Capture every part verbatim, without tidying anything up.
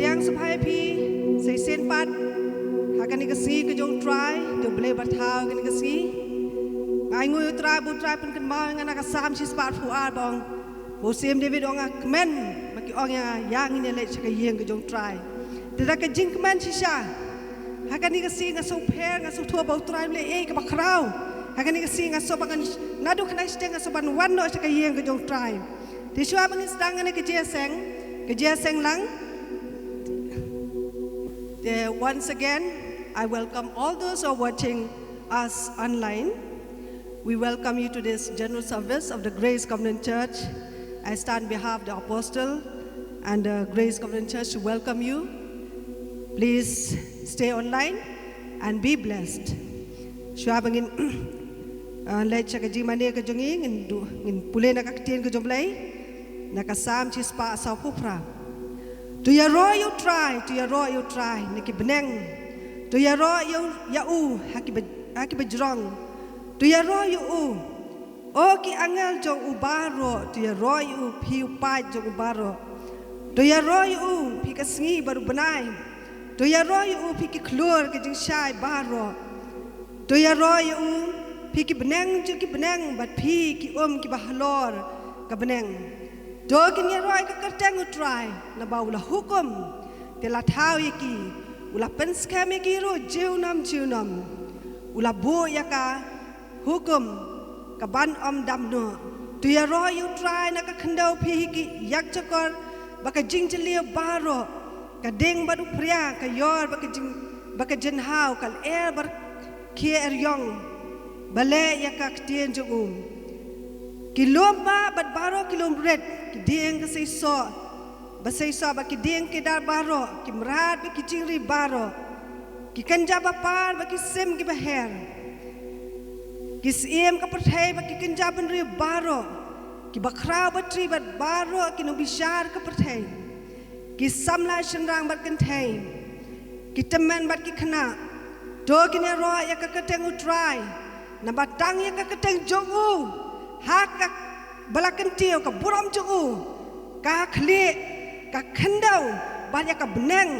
Yang sngewbha ïa phi sa shisien pat ha kane ka sngi ka jong U Trai, to Blei ba thaw kane ka sngi. Nga ainguh ïa U Trai ba U Trai pynkynmaw ïa nga na ka Salm shispah arphew ar ba ong, ba u Syiem David u ong, nga kmen, ba ki ong ïa nga, ïa ngin ïa leit sha ka ïing ka jong U Trai. Te da ka jingkmen shisha ha kane ka sngi nga sngewpher, nga sngewthuh ba U Trai u leh ei kaba khraw. Ha kane ka sngi nga sngewbha ban, naduh kane ka step nga sngewbha ban wan noh sha ka ïing ka jong U Trai. Te shuwa ba ngin sdang ïa kane ka jingïaseng, ka jingïaseng lang. Te once again, I welcome all those who are watching us online. We welcome you to this general service of the Grace Covenant Church. I stand on behalf of the Apostle and the Grace Covenant Church to welcome you. Please stay online and be blessed. Shuwa ba ngin, uh, leit sha ka jingmane ka jong ngi, ngin du, ngin pule na ka ktien ka jong U Blei, na ka Salm shispah sawphew phra. To ïaroh ïa U Trai, to ïaroh ïa U Trai na ki bneng. To ïaroh ïa u, ïa u ha ki ba, ha ki bajrong. To ïaroh ïa u, O ki angel jong u baroh, to ïaroh ïa u phi u paid jong u baroh. To ïaroh ïa u phi ka sngi bad u bnai. To ïaroh ïa u phi ki khlur ka jingshai baroh. To ïaroh ïa u phi ki bneng jong ki bneng bad phi ki um kiba halor ka bneng. To kin ïaroh ïa ka kyrteng U Trai, naba u la hukum, te la thaw ïa ki. U la pynskhem ïa ki ruh junom junom. U la buh ïa ka hukum kaban ym dam noh. To ïaroh ïa U Trai na ka khyndew phi hi ki ïakjakor ba ka jingjylliew baroh, ka ding bad u phria, ka ïor ba ka jing, ba ka jynhaw, ka lyer bad khie eriong, ba leh ïa ka ktien jong u. Ki lum ba bad baroh ki lum rit, ki dieng ka seisoh, ba seisoh bad ki dieng ki dar baroh, ki mrad bad ki jingri baroh, ki kynja ba par bad ki sim kiba her, ki syiem ka pyrthei bad ki kynja bynriew baroh, kiba khraw batri bad baroh ki nongbishar ka pyrthei, ki samla shynrang bad kynthei, ki tymmen bad ki khynnah. To kin ïaroh ïa ka kyrteng U Trai, naba tang ïa ka kyrteng jong u ha kaba la kyntiew ka burom jong u ka khlieh, ka khyndew bad ïa ka bneng.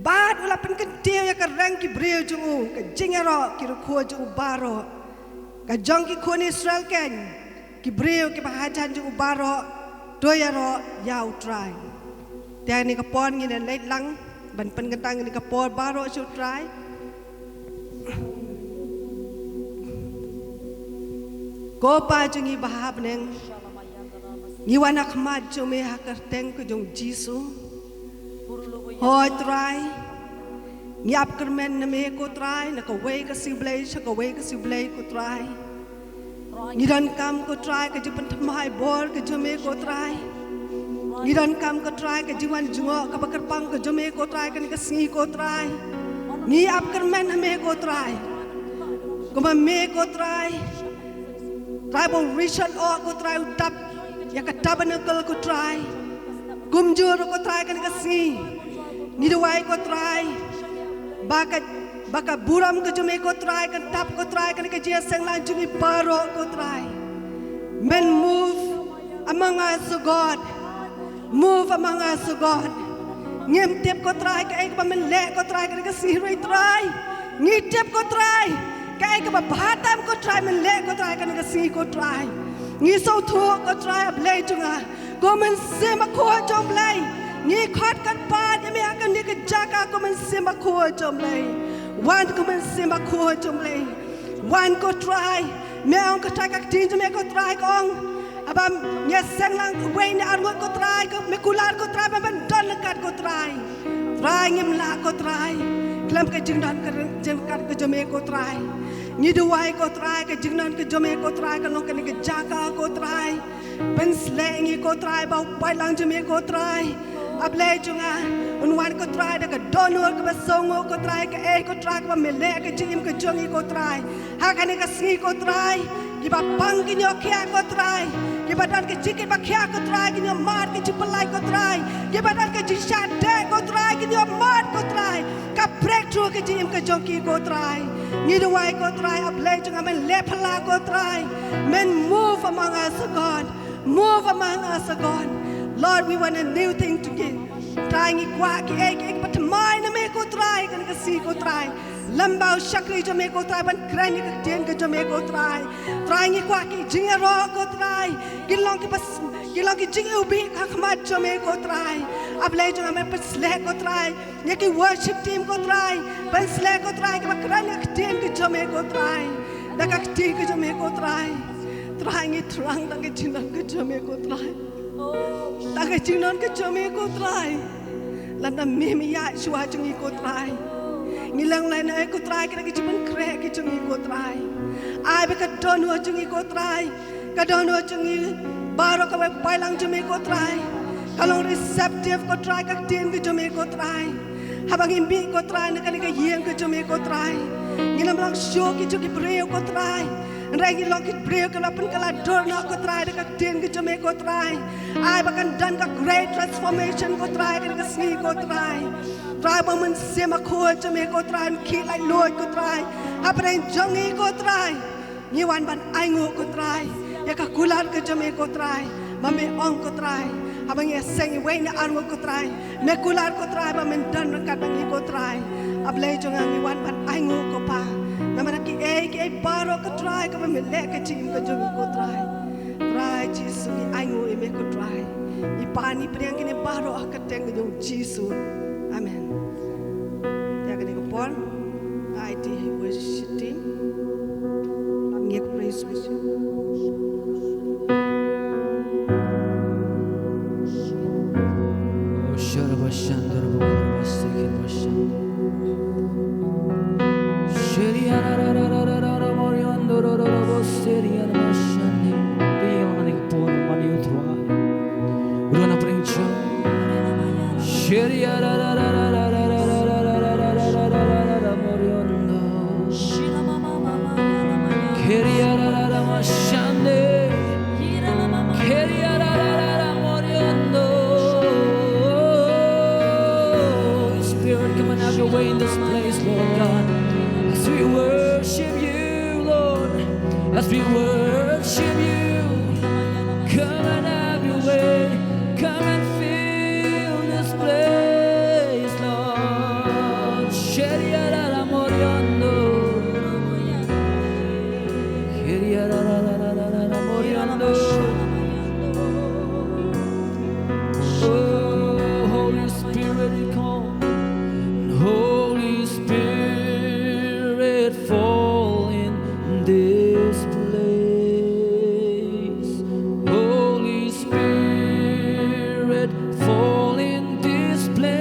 Bad u la pynkyntiew ïa ka reng ki briew jong u, ka jingïaroh ki riewkhuid jong u baroh, ka jong ki khun Israel keiñ, ki briew kiba hajan jong u baroh. To ïaroh ïa U Trai. Te ha kane ka por ngin ïa leit lang ban pynkyntang ïa kane ka por baroh sha U Trai. Ko Pa jong ngi ba ha bneng, ngi wan ha khmat jong me ha ka kyrteng ka jong U Jisu. Hooid Trai, ngi ap kyrmen na me ko Trai, na kawei ka sngi Blei sha kawei ka sngi Blei ko Trai. Ngi donkam ko Trai ka jingpynthymmai bor ka jong me ko Trai. Ngi donkam ko Trai ka jingwan jngoh kaba kyrpang ka jong me ko Trai, kane ka sngi ko Trai. Ngi ap kyrmen ha me ko Trai. Kumba me ko Trai, Trai ba u Richard Oak ko Trai u tap ïa ka tabernacle ko Trai. Kumjuh ruh ko Trai kane ka sngi, ngi duwai ko Trai ba ka, ba ka burom ka jong me ko Trai kan tap ko Trai kane ka jingïaseng lang jong ngi baroh ko Trai. Men move among us, O God. Move among us, O God. Ngim tip ko Trai kaei kaba men leh ko Trai kane ka sngi ruh Trai. Ngi tip ko Trai kaei kaba bha tam ko Trai men leh ko Trai kane ka sngi ko Trai. Ngi sngewthuh ko Trai, A Blei jong nga, ko Mynsiem Bakhuid jong U Blei. Ngi khot kyrpad ïa me ha kane ka jaka ko Mynsiem Bakhuid jong U Blei. Wan ko Mynsiem Bakhuid jong U Blei. Wan ko Trai. Me ong ko Trai, ka ktien jong me ko Trai ka ong, haba ngi ïaseng lang uwei ne arngut ko Trai, ko me kular ko Trai ban, ban don ryngkat ko Trai. Trai ngim lah ko Trai khlem ka jingdon ka, jingryngkat ka jong me ko Trai. Ngi duwai ko Trai ka jingdon ka jong me ko Trai kan long kane ka jaka ko Trai. Pynsleh ngi ko Trai ba u paidlang jong me ko Trai, A Blei jong nga, un wan ko Trai da ka dohnud kaba sngewnguh ko Trai, kaei ko Trai kaba me leh ka jingim ka jong ngi ko Trai. Ha kane ka sngi ko Trai, kiba pang kin ïoh khiah ko Trai. Kiba don ka jingkit ba khiah ko Trai kin ïoh mad ka jingpyllait ko Trai. Kiba don ka jingshah deh ko Trai kin ïoh mad ko Trai. Ka breakthrough ka jingim ka jong ki ko Trai. Ngi duwai ko Trai, A Blei jong nga, men leh phylla ko Trai. Men move among us, O God. Move among us, O God. Lord, we want a new thing to give. Trai ngi kwah kiei kiei kiba thymmai na me ko Trai, kane ka sngi ko Trai. Lyngba u shakri jong me ko Trai, ban kren ïa ka ktien ka jong me ko Trai. Trai ngi kwah ki jingïaroh ko Trai. Ki long kiba s-, ki long ki jingiwbih ha khmat jong me ko Trai. A Blei jong nga, me pynsleh ko Trai ïa ki worship team ko Trai. Pynsleh ko Trai kiba kren ïa ka ktien ka jong me ko Trai. Da ka ktien ka jong me ko Trai. Trai ngi thrang da ka jingdon ka jong me ko Trai. Da ka jingdon ka jong me ko Trai. Lada me me ïaid shuwa jong ngi ko Trai. Ngi long lehnoh ko Trai, ka da ka jingpynkhreh ka jong ngi ko Trai. Ai ba ka dohnud jong ngi ko Trai, ka dohnud jong ngi baroh kaba poi lang jong me ko Trai, ka long receptive ko Trai, ka ktien ka jong me ko Trai. Haba ngi mih ko Trai na kane ka ïing ka jong me ko Trai, ngin ym long shuh ki jong ki briew ko Trai. Hynrei ngi long ki briew kiba pynkylla dur noh ko Trai da ka ktien ka jong me ko Trai. Ai ba kan don ka great transformation ko Trai, kane ka sngi ko Trai. Trai ba u Mynsiem Bakhuid jong me ko Trai un khih laitluid ko Trai hapdeng jong ngi ko Trai. Ngi wan ban ainguh ko Trai ïa ka kular ka jong me ko Trai, ba me ong ko Trai, haba ngi ïaseng iwei ne arngut ko Trai, me kular ko Trai ba men don ryngkat bad ngi ko Trai. A Blei jong nga, ngi wan ban ainguh ko Pa. Namar kiei kiei baroh ko Trai kaba me leh ka jingim ka jong ngi ko Trai. Trai Jisu, ngi ainguh ïa me ko Trai. Ngi pan ngi pdiang kine baroh ha ka kyrteng ka jong u Jisu. Amen. Ïa kane ka por, ai te worship team. Lam ngi ïa ka praise worship. Oh, sharabashandar, seke bashandar. Sheriararararara, moriondororo, seriarabashande. Beyond the poor money you try. Runa pring chang. Sheriararararara, moriondor. Keriararara mashande. Keriararara moriando. Holy Spirit, come and have your way in this place, Lord God. As we worship you, Lord, as we worship you, come and have your way. Come and fill this place, Lord. Sheriarara moriando. Keriararararara moriando. Oh, Holy Spirit, come. Holy Spirit, fall in this place. Holy Spirit, fall in this place.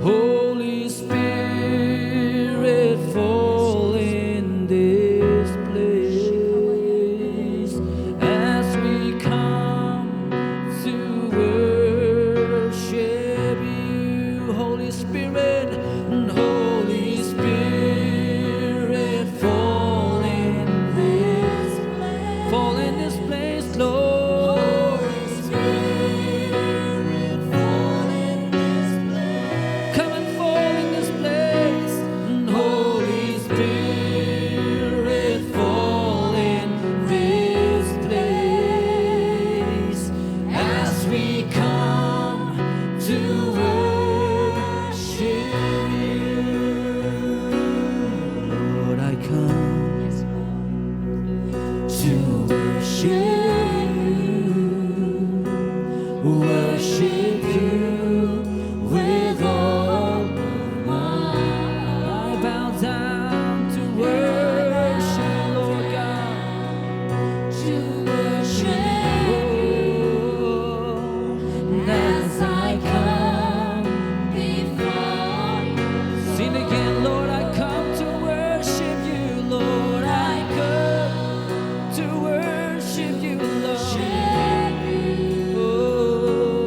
Holy Spirit, fall in this place as we come to worship you, Holy Spirit, Holy Spirit, fall in this place, fall in this place, Lord. Holy Spirit, fall in this place. Come and fall in this place. Holy Spirit, fall in this place as we come to worship you. Lord, I come to worship you, worship you with all of my heart. I bow down to worship, Lord God, to worship you. As I come before you. Sing again, Lord, I come to worship you, Lord, I come to worship you, Lord. Oh,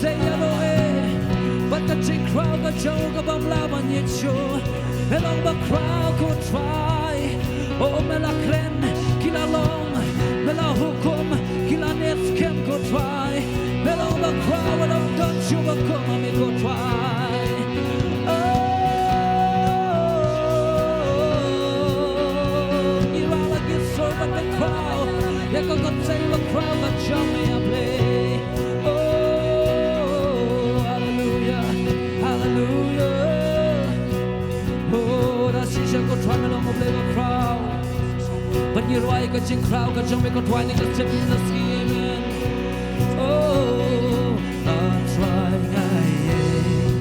Te ïaroh eh bad ka jingkhraw ka jong u kaba ym lah ban ïeit shuh. Me long bakhraw ko Trai. Oh, me la kren, ki la long, me la hukum, ki la neh skhem ko Trai. Me long bakhraw, me long don shuh ba kum ma me ko Trai. Oh, ngi rah la ki sur bad bakhraw ïa ka konsei bakhraw ka jong me, A Blei. Oh, haleluya, haleluya. Oh, da shisha ko Trai me long U Blei bakhraw. Bad ngi rwai ka jingkhraw ka jong me ko Trai, na ka step in the ski, amen. Oh, A Trai nga ïeit.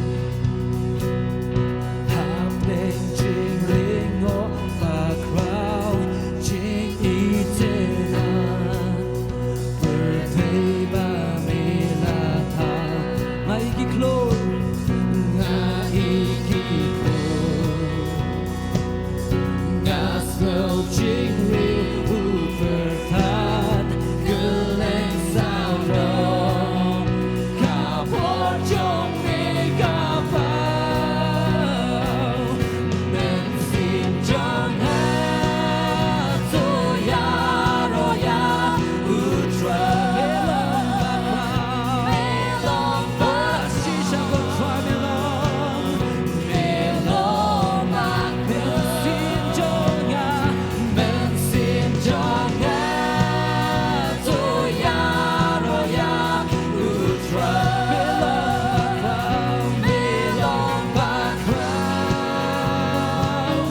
Hapdeng jingring bakhraw, jingïeit na pyrthei ba me la thaw. Nga ïeit ki khlur, nga ïeit ki khlur. Nga sngew jingri u pyrthat kylleng saw rong. Ka bor jong me ka paw. Mynsiem jong nga to ïaroh ïa u Trai. Me long bakhraw. Me long bakhraw. Shisha ko Trai me long. Me long bakhraw. Mynsiem jong nga, mynsiem jong nga to ïaroh ïa u Trai. Me long bakhraw, me long bakhraw,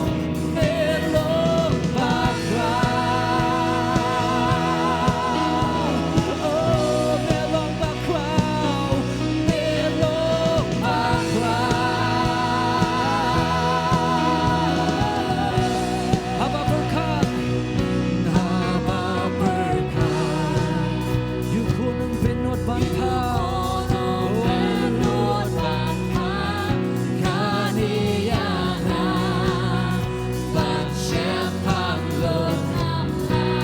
me long bakhraw. Oh, me long bakhraw, me long bakhraw. Haba pyrkhat, haba pyrkhat, ïa u Khun u Pynlut ban kha. Ïa u Khun u Pynlut ban kha, kane ïa nga. Ban shemphang lut.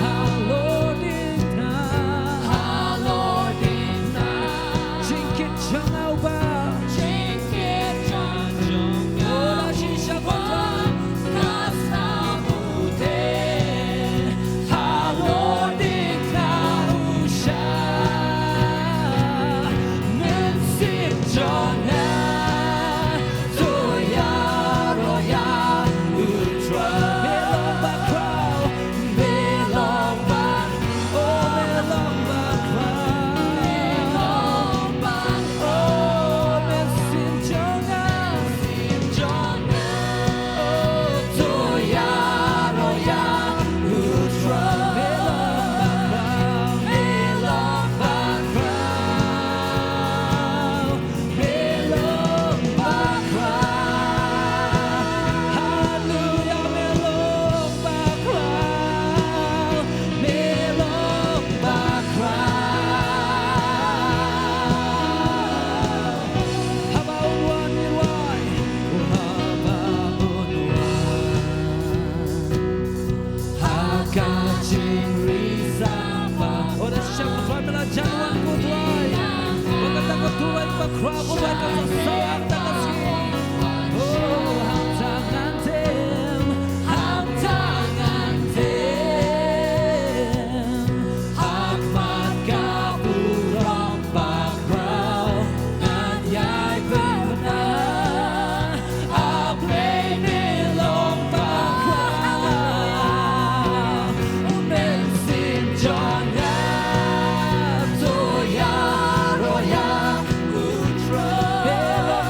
Halor ding tnga. Halor ding tnga. Jingkit jong nga u Bah. Jingkit jong nga. Oh, la shisha u Bah. Nga sngewthuh. Halor ding tnga u Shah. Mynsiem jong nga. To ïaroh ïa u Trai. Me long bakhraw, me long bakhraw, oh, me long bakhraw, me long bakhraw, oh, mynsiem jong nga, mynsiem jong nga, oh, to ïaroh ïa u Trai. Me long bakhraw, me long bakhraw. Me long bakhraw. Haleluya, me long bakhraw. Me long bakhraw. Haba un wan, me long, haba un wan. Ha ka jingri sapa. Oh, da shisha ko Trai me la jan wan ko Trai. Ba kata ka Trai bakhraw ko Trai ka sa sawang da ka sngi. Oh, hamtang ngan tem, hamtang ngan tem. Ha khmat ka burom bakhraw ngan ïai pynbna. A Blei me long bakhraw. Mynsiem jong nga to ïaroh ïa u Trai. Me long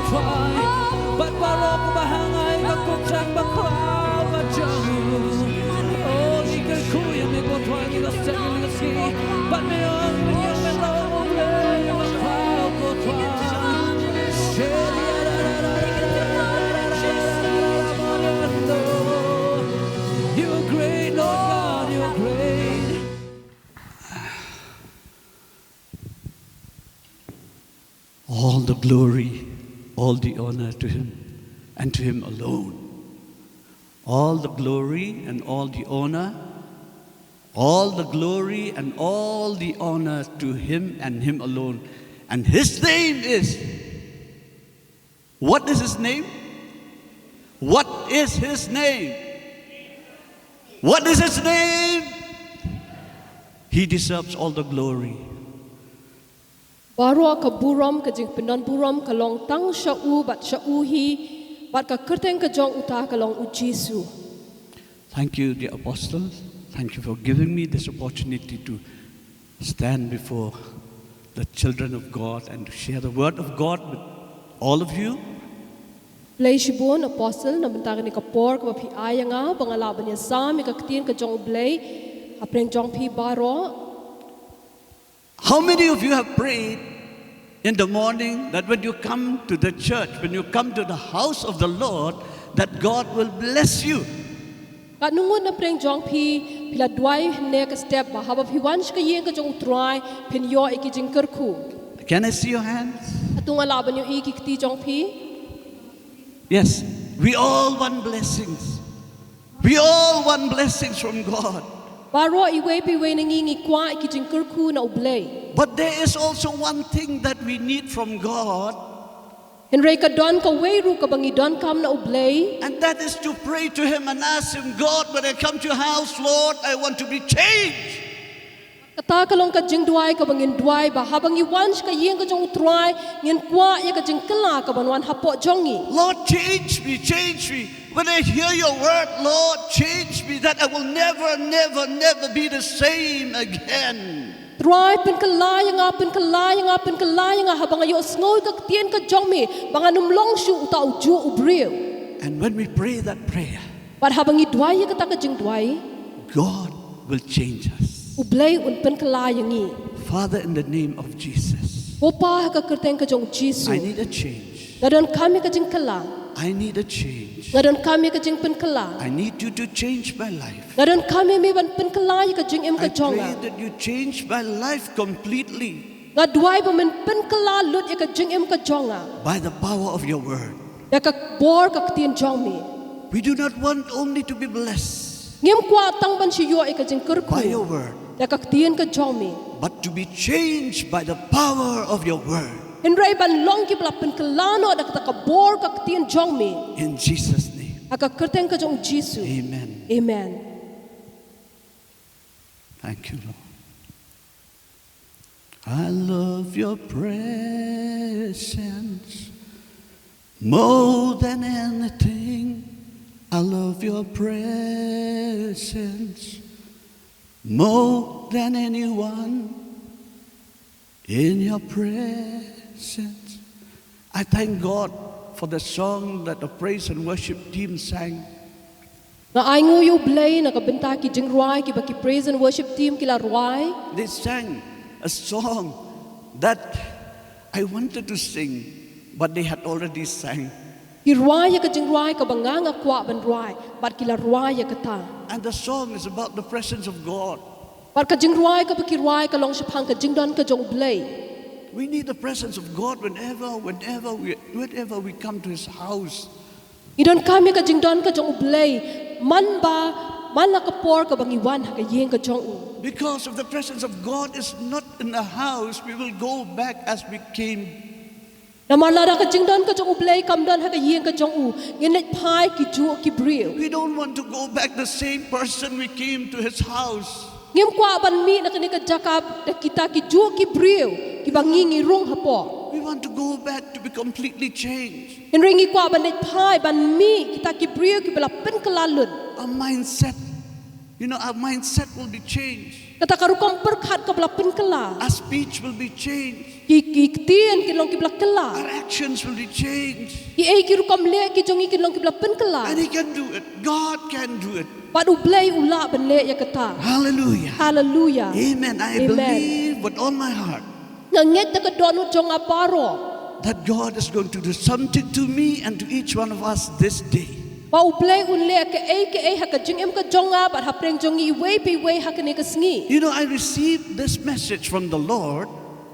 Bad baroh kiba ha nga ïa ka kyrteng bakhraw ka jong u. Oh, ngi kyrkhu ïa me ko Trai, ngi la step ïa ka sngi. Bad me ong me ïa me la ong me ïa me bakhraw ko Trai. You are great, Lord God, you are great. All the glory, all the honor to Him, and to Him alone. All the glory and all the honor, all the glory and all the honor to Him and Him alone. And His name is, what is His name? What is His name? What is His name? He deserves all the glory. Baroh ka burom, ka jingpyndonburom ka long tang sha u bad sha u hi, bad ka kyrteng ka jong uta ka long u Jisu. Thank you, dear Apostle. Thank you for giving me this opportunity to stand before the children of God and to share the word of God with all of you. Khublei shibun Apostle na bynta kane ka por kaba phi ai ïa nga ba nga lah ban ïasam ïa ka ktien ka jong U Blei hapdeng jong phi baroh. How many of you have prayed in the morning that when you come to the church, when you come to the house of the Lord, that God will bless you? Katno ngut na pdeng jong phi, phi la duwai hynne ka step ba haba phi wan sha ka ïing ka jong U Trai, phin ïoh ïa ki jingkyrkhu? Can I see your hands? Hato nga lah ban ïohi ki kti jong phi? Yes, we all want blessings. We all want blessings from God. Baroh iwei pa iwei na ngi ngi kwah ïa ki jingkyrkhu na U Blei. But there is also one thing that we need from God. Hynrei ka don kawei ruh kaba ngi donkam na U Blei. And that is to pray to Him and ask Him, "God, when I come to your house, Lord, I want to be changed." Kata ka long ka jingduwai kaba ngin duwai ba haba ngi wan sha ka ïing ka jong U Trai, ngin kwah ïa ka jingkylla kaban wan hapoh jong ngi. "Lord, change me, change me. When I hear your word, Lord, change me, that I will never, never, never be the same again." Trai, pynkylla ïa nga, pynkylla ïa nga, pynkylla ïa nga, haba nga ïohsngew ïa ka ktien ka jong me, ba ngan ym long shuh uta ujuh u briew. And when we pray that prayer, bad haba ngi duwai ïa kata ka jingduwai, God will change us. U Blei un pynkylla ïa ngi. Father, in the name of Jesus, Ko Pa, ha ka kyrteng ka jong U Jisu, I need a change. Nga donkam ïa ka jingkylla. I need a change. Nga donkam ïa ka jingpynkylla. I need you to change my life. Nga donkam ïa me ban pynkylla ïa ka jingim ka jong nga. I pray that you change my life completely. Nga duwai ba men pynkylla lut ïa ka jingim ka jong nga. By the power of your word. Ïa ka bor ka ktien jong me. We do not want only to be blessed. Ngim kwah tang ban shu ïoh ïa ka jingkyrkhu. By your word. Ïa ka ktien ka jong me. But to be changed by the power of your word. Hynrei ban long kiba la pynkylla noh da kata ka bor ka ktien jong me. In Jesus' name. Ha ka kyrteng ka jong U Jisu. Amen. Amen. Thank you, Lord. I love your presence more than anything. I love your presence more than anyone. In your presence. I thank God for the song that the praise and worship team sang. Nga ainguh ïa U Blei na ka bynta ki jingrwai kiba ki praise and worship team ki la rwai. They sang a song that I wanted to sing, but they had already sang. Ki rwai ïa ka jingrwai kaba nga nga kwah ban rwai, bad ki la rwai ïa kata. And the song is about the presence of God. Bad ka jingrwai kaba ki rwai ka long shaphang ka jingdon ka jong U Blei. We need the presence of God whenever, whenever we, whenever we come to His house. Ngi donkam ïa ka jingdon ka jong U Blei man ba, man la ka por kaba ngi wan ha ka ïing ka jong U. Because if the presence of God is not in the house, we will go back as we came. Namar lada ka jingdon ka jong U Blei kam don ha ka ïing ka jong U, ngin leit phai kijuh ki briew. We don't want to go back the same person we came to His house. Ngim kwah ban mih na kane ka jaka da kita kijuh ki briew kiba ngi ngi rung hapoh. We want to go back to be completely changed. Hynrei ngi kwah ban leit phai ban mih kita ki briew kiba la pynkylla lut. Our mindset, you know, our mindset will be changed. Kata ka rukom pyrkhat kaba la pynkylla. Our speech will be changed. Ki, ki ktien kin long kiba la kylla. Our actions will be changed. Kiei ki rukom leh ki jong ngi kin long kiba la pynkylla. And He can do it. God can do it. Bad U Blei u lah ban leh ïa kata. Hallelujah. Hallelujah. Amen. I Amen. believe with all my heart Nga ngeit da ka dohnud jong nga baroh that God is going to do something to me and to each one of us this day. Ba U Blei un leh kaei kaei ha ka jingim ka jong nga bad hapdeng jong ngi iwei pa iwei ha kane ka sngi. You know, I received this message from the Lord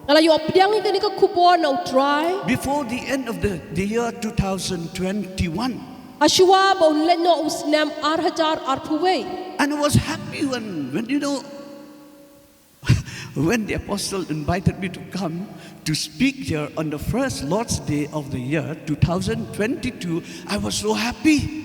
Nga la ïoh pdiang ïa kane ka khubor na U Trai before the end of the, the year two thousand twenty-one. Hashwa ba un leit noh u snem ar hajar arphew wei. And I was happy when, when, you know, when the apostle invited me to come to speak here on the first Lord's Day of the year two thousand twenty-two, I was so happy.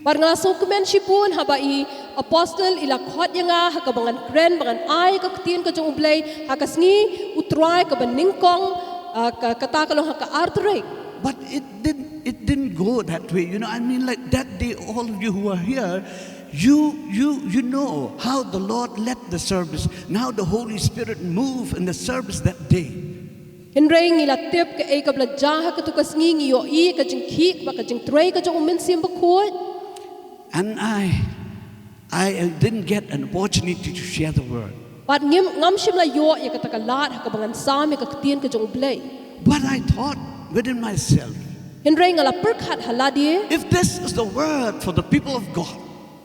Bad nga la sngewkmen shibun haba i apostle i la khot ïa nga ha kaba ngan kren ba ngan ai ka ktien ka jong U Blei ha ka sngi U Trai kaba nyngkong, ah, ka, kata ka long ha ka ar tarik. But it didn't, it didn't go that way. You know, I mean, like, that day, all of you who are here, you, you, you know how the Lord led the service, how the Holy Spirit moved in the service that day. Hynrei ngi la tip kaei kaba la jia ha katu ka sngi, ngi ïohi ka jingkhih bad ka jingtrei ka jong U Mynsiem Bakhuid. And I, I didn't get an opportunity to share the word. Bad ngim, ngam shym la ïoh ïa kata ka lad ha kaba ngan sam ïa ka ktien ka jong U Blei. But I thought within myself, Hynrei nga la pyrkhat ha lade, if this is the word for the people of God,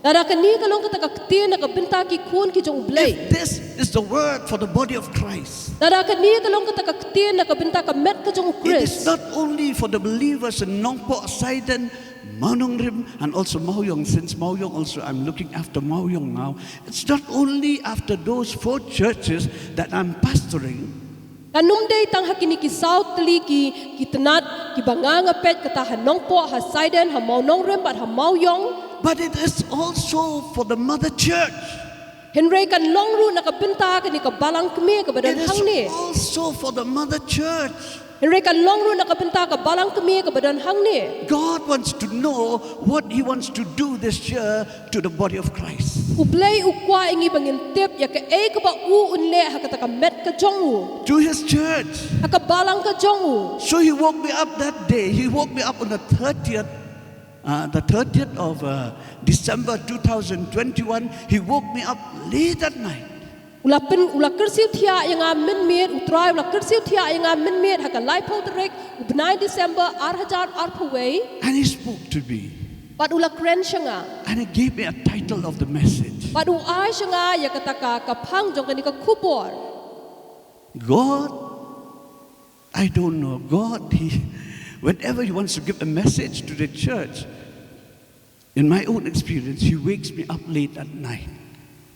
lada kane ka long kata ka ktien na ka bynta ki khun ki jong U Blei, if this is the word for the body of Christ, lada kane ka long kata ka ktien na ka bynta ka met ka jong U Khrist, it is not only for the believers in Nongpoh, Saiden, Mawlyngrem, and also Mawiong. Since Mawiong also, I'm looking after Mawiong now. It's not only after those four churches that I'm pastoring. Kan ym dei tang ha kine ki saw tylli ki, ki tnat kiba nga nga peit, kata ha Nongpoh, ha Saiden, ha Mawlyngrem bad ha Mawiong. But it is also for the mother church. Hynrei kan long ruh na ka bynta kane ka balang kmie kaba don hangne. It is also for the mother church. Hynrei kan long ruh na ka bynta ka balang kmie kaba don hangne. God wants to know what He wants to do this year to the body of Christ. U Blei u kwah ïa ngi ba ngin tip ïa kaei kaba u un leh ha kata ka met ka jong u, to His church, ha ka balang ka jong u. So He woke me up that day. He woke me up on the thirtieth, uh, the thirtieth of, uh, December two thousand twenty-one. He woke me up late at night. U la pyn, u la kyrsiew thiah ïa nga mynmiet, U Trai u la kyrsiew thiah ïa nga mynmiet ha ka laiphew tarik u bnai December ar hajar arphew wei. And He spoke to me. Bad u la kren sha nga. And He gave me a title of the message. Bad u ai sha nga ïa kata ka, ka phang jong kane ka khubor. God, I don't know. God, He, whenever He wants to give a message to the church, in my own experience, He wakes me up late at night.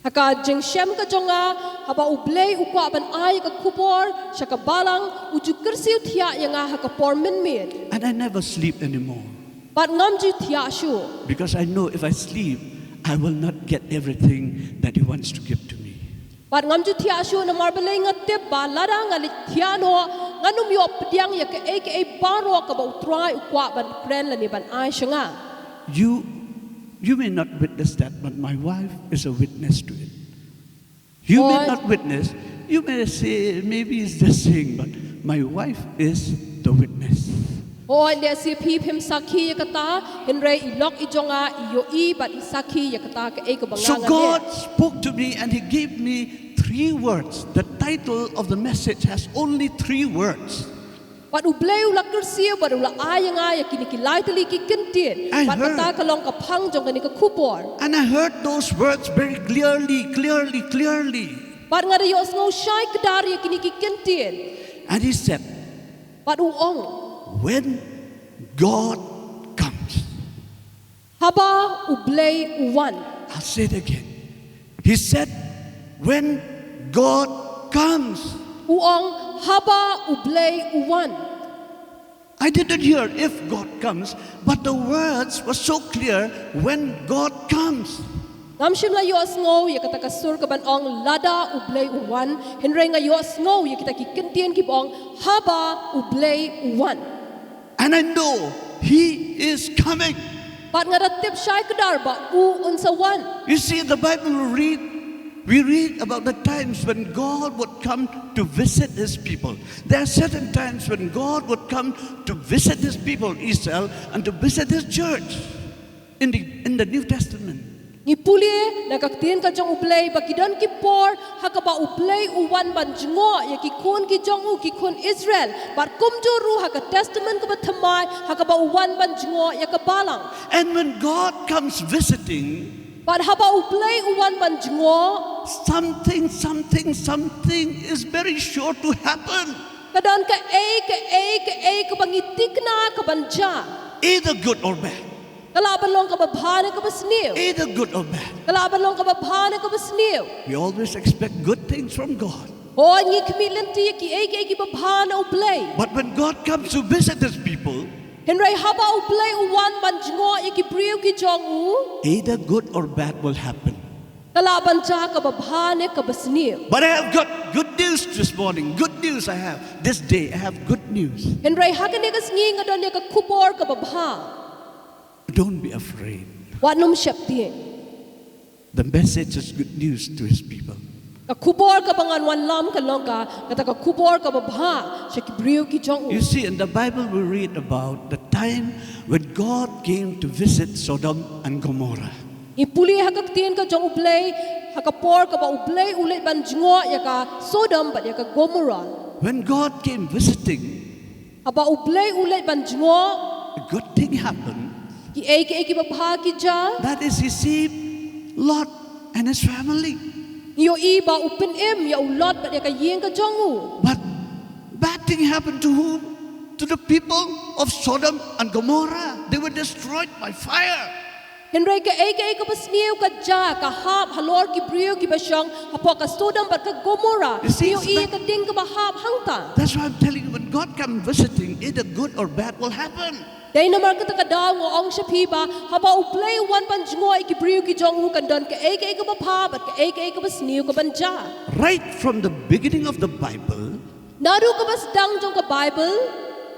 Ha ka jingshem ka jong nga, haba U Blei u kwah ban ai ka khubor sha ka balang, u ju kyrsiew thiah ïa nga ha ka por mynmiet. And I never sleep anymore. Bad ngam ju thiah shuh. Because I know if I sleep, I will not get everything that He wants to give to me. Bad ngam ju thiah shuh namar balei nga tip ba lada nga leit thiah noh, ngan ym ïoh pdiang ïa kaei kaei baroh kaba U Trai u kwah ban kren lane ban ai sha nga. You, you may not witness that, but my wife is a witness to it. You may not witness. You may say, "Maybe he's just saying," but my wife is the witness. Hooid, lehse phi phim sakhi ïa kata, hynrei i lok i jong nga i ïohi bad i sakhi ïa kata kaei kaba nga nga leh. So God spoke to me and He gave me three words. The title of the message has only three words. Bad U Blei u la kyrsiew bad u la ai ïa nga ïa kine ki lai tylli ki kyntien. Bad kata ka long ka phang jong kane ka khubor. And I heard those words very clearly, clearly, clearly. Bad nga da ïohsngew shai kdar ïa kine ki kyntien. And He said, bad u ong, "When God comes." Haba U Blei u wan. I'll say it again. He said, "When God comes." U ong, "Haba U Blei u wan." I didn't hear if God comes, but the words were so clear, "When God comes." Ngam shym la ïohsngew ïa kata ka sur kaban ong, "Lada U Blei u wan," hynrei nga ïohsngew ïa kita ki kyntien kiba ong, "Haba U Blei u wan." And I know He is coming. Bad nga da tip shai kdar ba u un sa wan. You see, the Bible we read, We read about the times when God would come to visit his people. There are certain times when God would come to visit his people, Israel, and to visit his church in the, in the New Testament. Ngi pule na ka ktien ka jong U Blei ba ki don ki por ha kaba U Blei u wan ban jngoh ïa ki khun ki jong u, ki khun Israel. Bad kumjuh ruh ha ka Testament kaba thymmai ha kaba u wan ban jngoh ïa ka balang. And when God comes visiting, bad haba U Blei u wan ban jngoh, something, something, something is very sure to happen. Ka don kaei kaei kaei kaba ngi thikna ka ban jia. Either good or bad. Ka lah ban long kaba bha ne kaba sniew. Either good or bad. Ka lah ban long kaba bha ne kaba sniew. We always expect good things from God. Hooid, ngi khmih lynti ïa kiei kiei kiba bha na U Blei. But when God comes to visit his people, hynrei haba U Blei u wan ban jngoh ïa ki briew ki jong u, either good or bad will happen. Ka lah ban jia kaba bha ne kaba sniew. But I have got good news this morning. Good news I have. This day I have good news. Hynrei ha kane ka sngi nga don ïa ka khubor kaba bha. Don't be afraid. Wat nym sheptieng. The message is good news to his people. Ka khubor kaba ngan wanlam ka long ka, kata ka khubor kaba bha sha ki briew ki jong u. You see, in the Bible we read about the time when God came to visit Sodom and Gomorrah. Ngi pule ha ka ktien ka jong U Blei ha ka por kaba U Blei u leit ban jngoh ïa ka Sodom bad ïa ka Gomorrah. When God came visiting, haba U Blei u leit ban jngoh, a good thing happened. Kiei kiei kiba bha ki jia. That is, he saved Lot and his family. Ngi ïohi ba u pynim ïa u Lot bad ïa ka ïing ka jong u. But bad thing happened to whom? To the people of Sodom and Gomorrah. They were destroyed by fire. Hynrei kaei kaei kaba sniew ka jia, ka hap halor ki briew kiba shong hapoh ka Sodom bad ka Gomorrah. You see, ngi ïohi ka ding kaba hap hangta. That's why I'm telling you, when God come visiting, either good or bad will happen. Dei namar kata ka daw nga ong sha phi ba haba U Blei u wan ban jngoh ïa ki briew ki jong u, kan don kaei kaei kaba bha bad kaei kaei kaba sniew ka ban jia. Right from the beginning of the Bible, naduh kaba sdang jong ka Bible,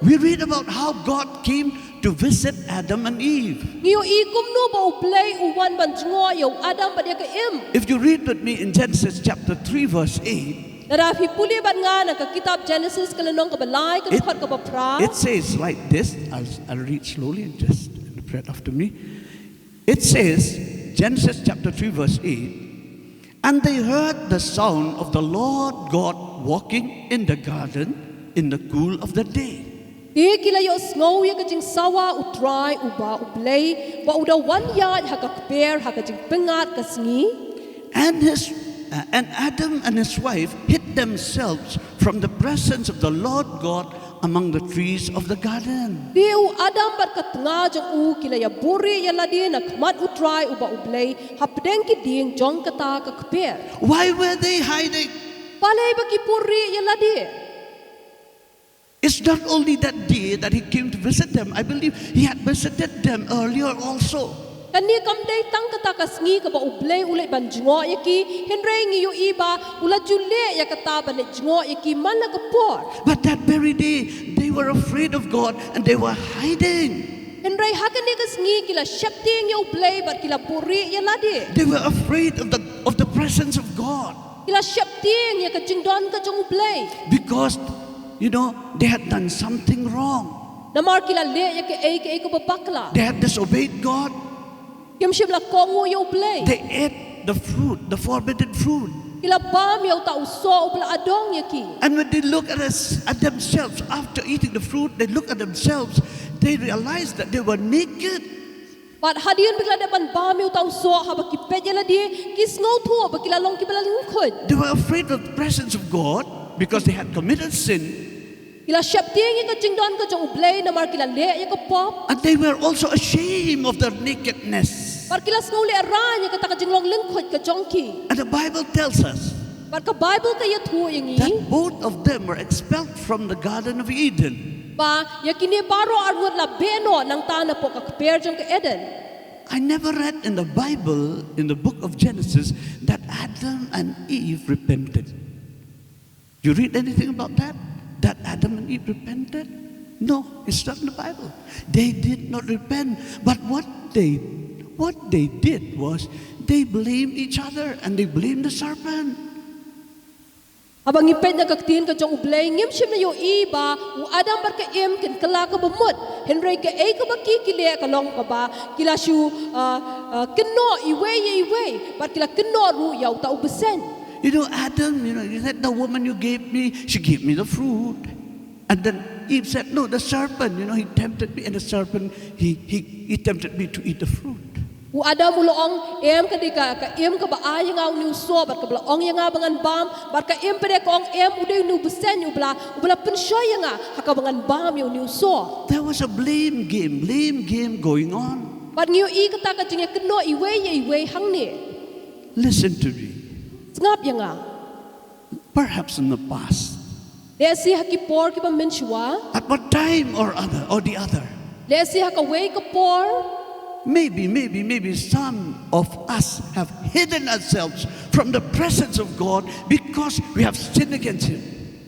we read about how God came to visit Adam and Eve. Ngi ïohi kumno ba U Blei u wan ban jngoh ïa u Adam bad ïa ka Im. If you read with me in Genesis chapter three, verse eight, lada phi pule bad nga na ka kitab Genesis ka lynnong kaba lai, ka dkhot kaba phra. It says like this. I'll, I'll read slowly and just repeat after me. It says, Genesis chapter three, verse eight, "And they heard the sound of the Lord God walking in the garden in the cool of the day." Te ki la ïohsngew ïa ka jingsawa U Trai uba U Blei, ba u da wan ïaid ha ka kper ha ka jingpyngngad ka sngi. And his, uh, and Adam and his wife hid themselves from the presence of the Lord God among the trees of the garden. Te u Adam bad ka tnga jong u ki la ïa buhrieh ïa lade na khmat U Trai uba U Blei, hapdeng ki dieng jong kata ka kper. Why were they hiding? Balei ba ki buhrieh ïa lade? It's not only that day that he came to visit them. I believe he had visited them earlier also. Kane kam dei tang kata ka sngi kaba U Blei u leit ban jngoh ïa ki, hynrei ngi ïohi ba u la ju leh ïa kata ban leit jngoh ïa ki man la ka por. But that very day, they were afraid of God and they were hiding. Hynrei ha kane ka sngi ki la sheptieng ïa U Blei bad ki la buhrieh ïa lade. They were afraid of the, of the presence of God. Ki la sheptieng ïa ka jingdon ka jong U Blei. Because, you know, they had done something wrong. Namar ki la leh ïa kaei kaei kaba bakla. They had disobeyed God. Kim shym la kohnguh ïa U Blei. They ate the fruit, the forbidden fruit. Ki la bam ïa uta u soh uba la adong ïa ki. And when they look at us, at themselves, after eating the fruit, they look at themselves, they realize that they were naked. Bad hadien ba ki la dep ban bam ïa uta u soh, haba ki peit ïa lade, ki sngewthuh ba ki la long kiba la lyngkhuit. They were afraid of the presence of God because they had committed sin. Ki la sheptieng ïa ka jingdon ka jong U Blei namar ki la leh ïa ka pop. And they were also ashamed of their nakedness. Bad ki la sngewlehrain ïa kata ka jinglong lyngkhuit ka jong ki. And the Bible tells us, bad ka Bible ka ïathuh ïa ngi, that both of them were expelled from the Garden of Eden. Ba ïa kine baroh arngut la beh noh nangta napoh ka kper jong ka Eden. I never read in the Bible, in the book of Genesis, that Adam and Eve repented. You read anything about that? That Adam and Eve repented? No, it's not in the Bible. They did not repent. But what they, What they did was they blamed each other and they blamed the serpent. Haba ngi peit na ka ktien ka jong U Blei, ngim shym la ïohi ba u Adam bad ka Im kin kylla kaba mut. Hynrei kaei kaba ki ki leh ka long kaba ki la shu, ah, ah, kynnoh iwei ïa iwei, bad ki la kynnoh ruh ïa uta u bseiñ. You know, Adam, you know, he said, "The woman you gave me, she gave me the fruit." And then Eve said, "No, the serpent, you know, he tempted me, and the serpent, he, he, he tempted me to eat the fruit." U Adam u la ong, em, ka dei ka, ka Im kaba ai ïa nga une u soh, bad kaba la ong ïa nga ba ngan bam, bad ka Im pat de ka ong, em, u dei une u bseiñ uba la, uba la pynshoi ïa nga ha kaba ngan bam ïa une u soh. There was a blame game, blame game going on. Bad ngi ïohi kata ka jingïakynnoh iwei ïa iwei hangne. Listen to me. Sngap ïa nga. Perhaps in the past, lehse ha ki por kiba mynshuwa, at one time or other or the other, lehse ha kawei ka por, maybe, maybe, maybe some of us have hidden ourselves from the presence of God because we have sinned against Him.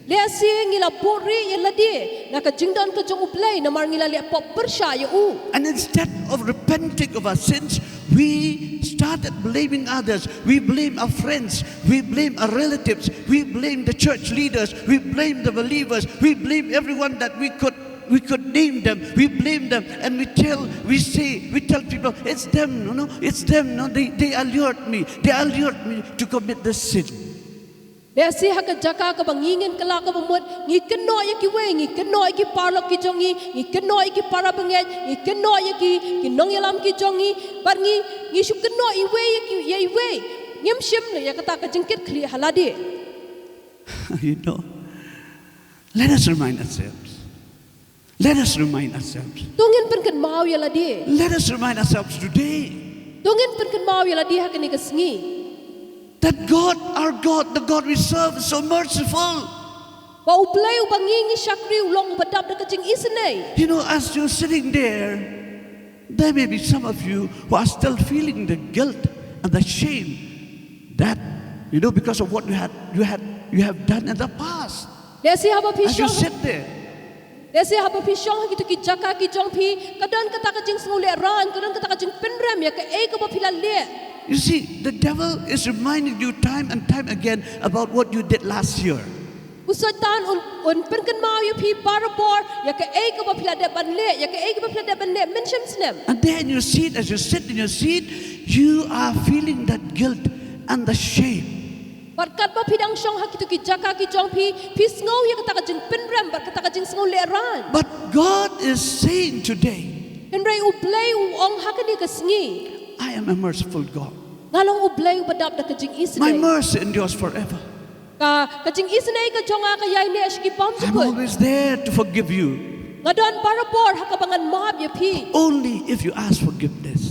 Lehse ngi la buhrieh ïa lade na ka jingdon ka jong U Blei namar ngi la leh pop pyrshah ïa u. And instead of repenting of our sins, we started blaming others. We blame our friends. We blame our relatives. We blame the church leaders. We blame the believers. We blame everyone that we could, we could name them. We blame them and we tell, we say, we tell people, "It's them, no, no, it's them, no, they, they allured me. They allured me to commit this sin." Lehse ha ka jaka kaba ngi ngin kylla kaba mut, ngi kynnoh ïa kiwei, ngi kynnoh ïa ki paralok ki jong ngi, ngi kynnoh ïa ki para bangeit, ngi kynnoh ïa ki, ki nongïalam ki jong ngi, bad ngi, ngi shu kynnoh iwei ïa ki, ïa iwei. Ngim shim ïa kata ka jingkitkhlieh ha lade. You know, let us remind ourselves. Let us remind ourselves. To ngin pynkynmaw ïa lade. Let us remind ourselves today. To ngin pynkynmaw ïa lade ha kane ka sngi. That God, our God, the God we serve, is so merciful. Ba U Blei uba ngi ngi shakri u long uba dap da ka jingisynei. You know, as you're sitting there, there may be some of you who are still feeling the guilt and the shame that, you know, because of what you had, you had, you have done in the past. Lehse haba phi shong, as you sit there, lehse haba phi shong ha kito ki jaka ki jong phi, ka don kata ka jingsngewlehrain, ka don kata ka jingpynrem ïa kaei kaba phi la leh. You see, the devil is reminding you time and time again about what you did last year. U Soitan un, un pynkynmaw ïa phi barabor ïa kaei kaba phi la dep ban leh, ïa kaei kaba phi la dep ban leh mynshem snem. And there in your seat, as you sit in your seat, you are feeling that guilt and the shame. Bad katba phi dang shong ha kito ki jaka ki jong phi, phi sngew ïa kata ka jingpynrem bad kata ka jingsngewlehrain. But God is saying today, hynrei U Blei u ong ha kane ka sngi, "I am a merciful God. Nga long U Blei uba dap da ka jingisynei. My mercy endures forever. Ka, ka jingisynei ka jong nga ka ïaineh sha ki bymjukut. I'm always there to forgive you. Nga don barabor ha kaba ngan map ïa phi. Only if you ask forgiveness."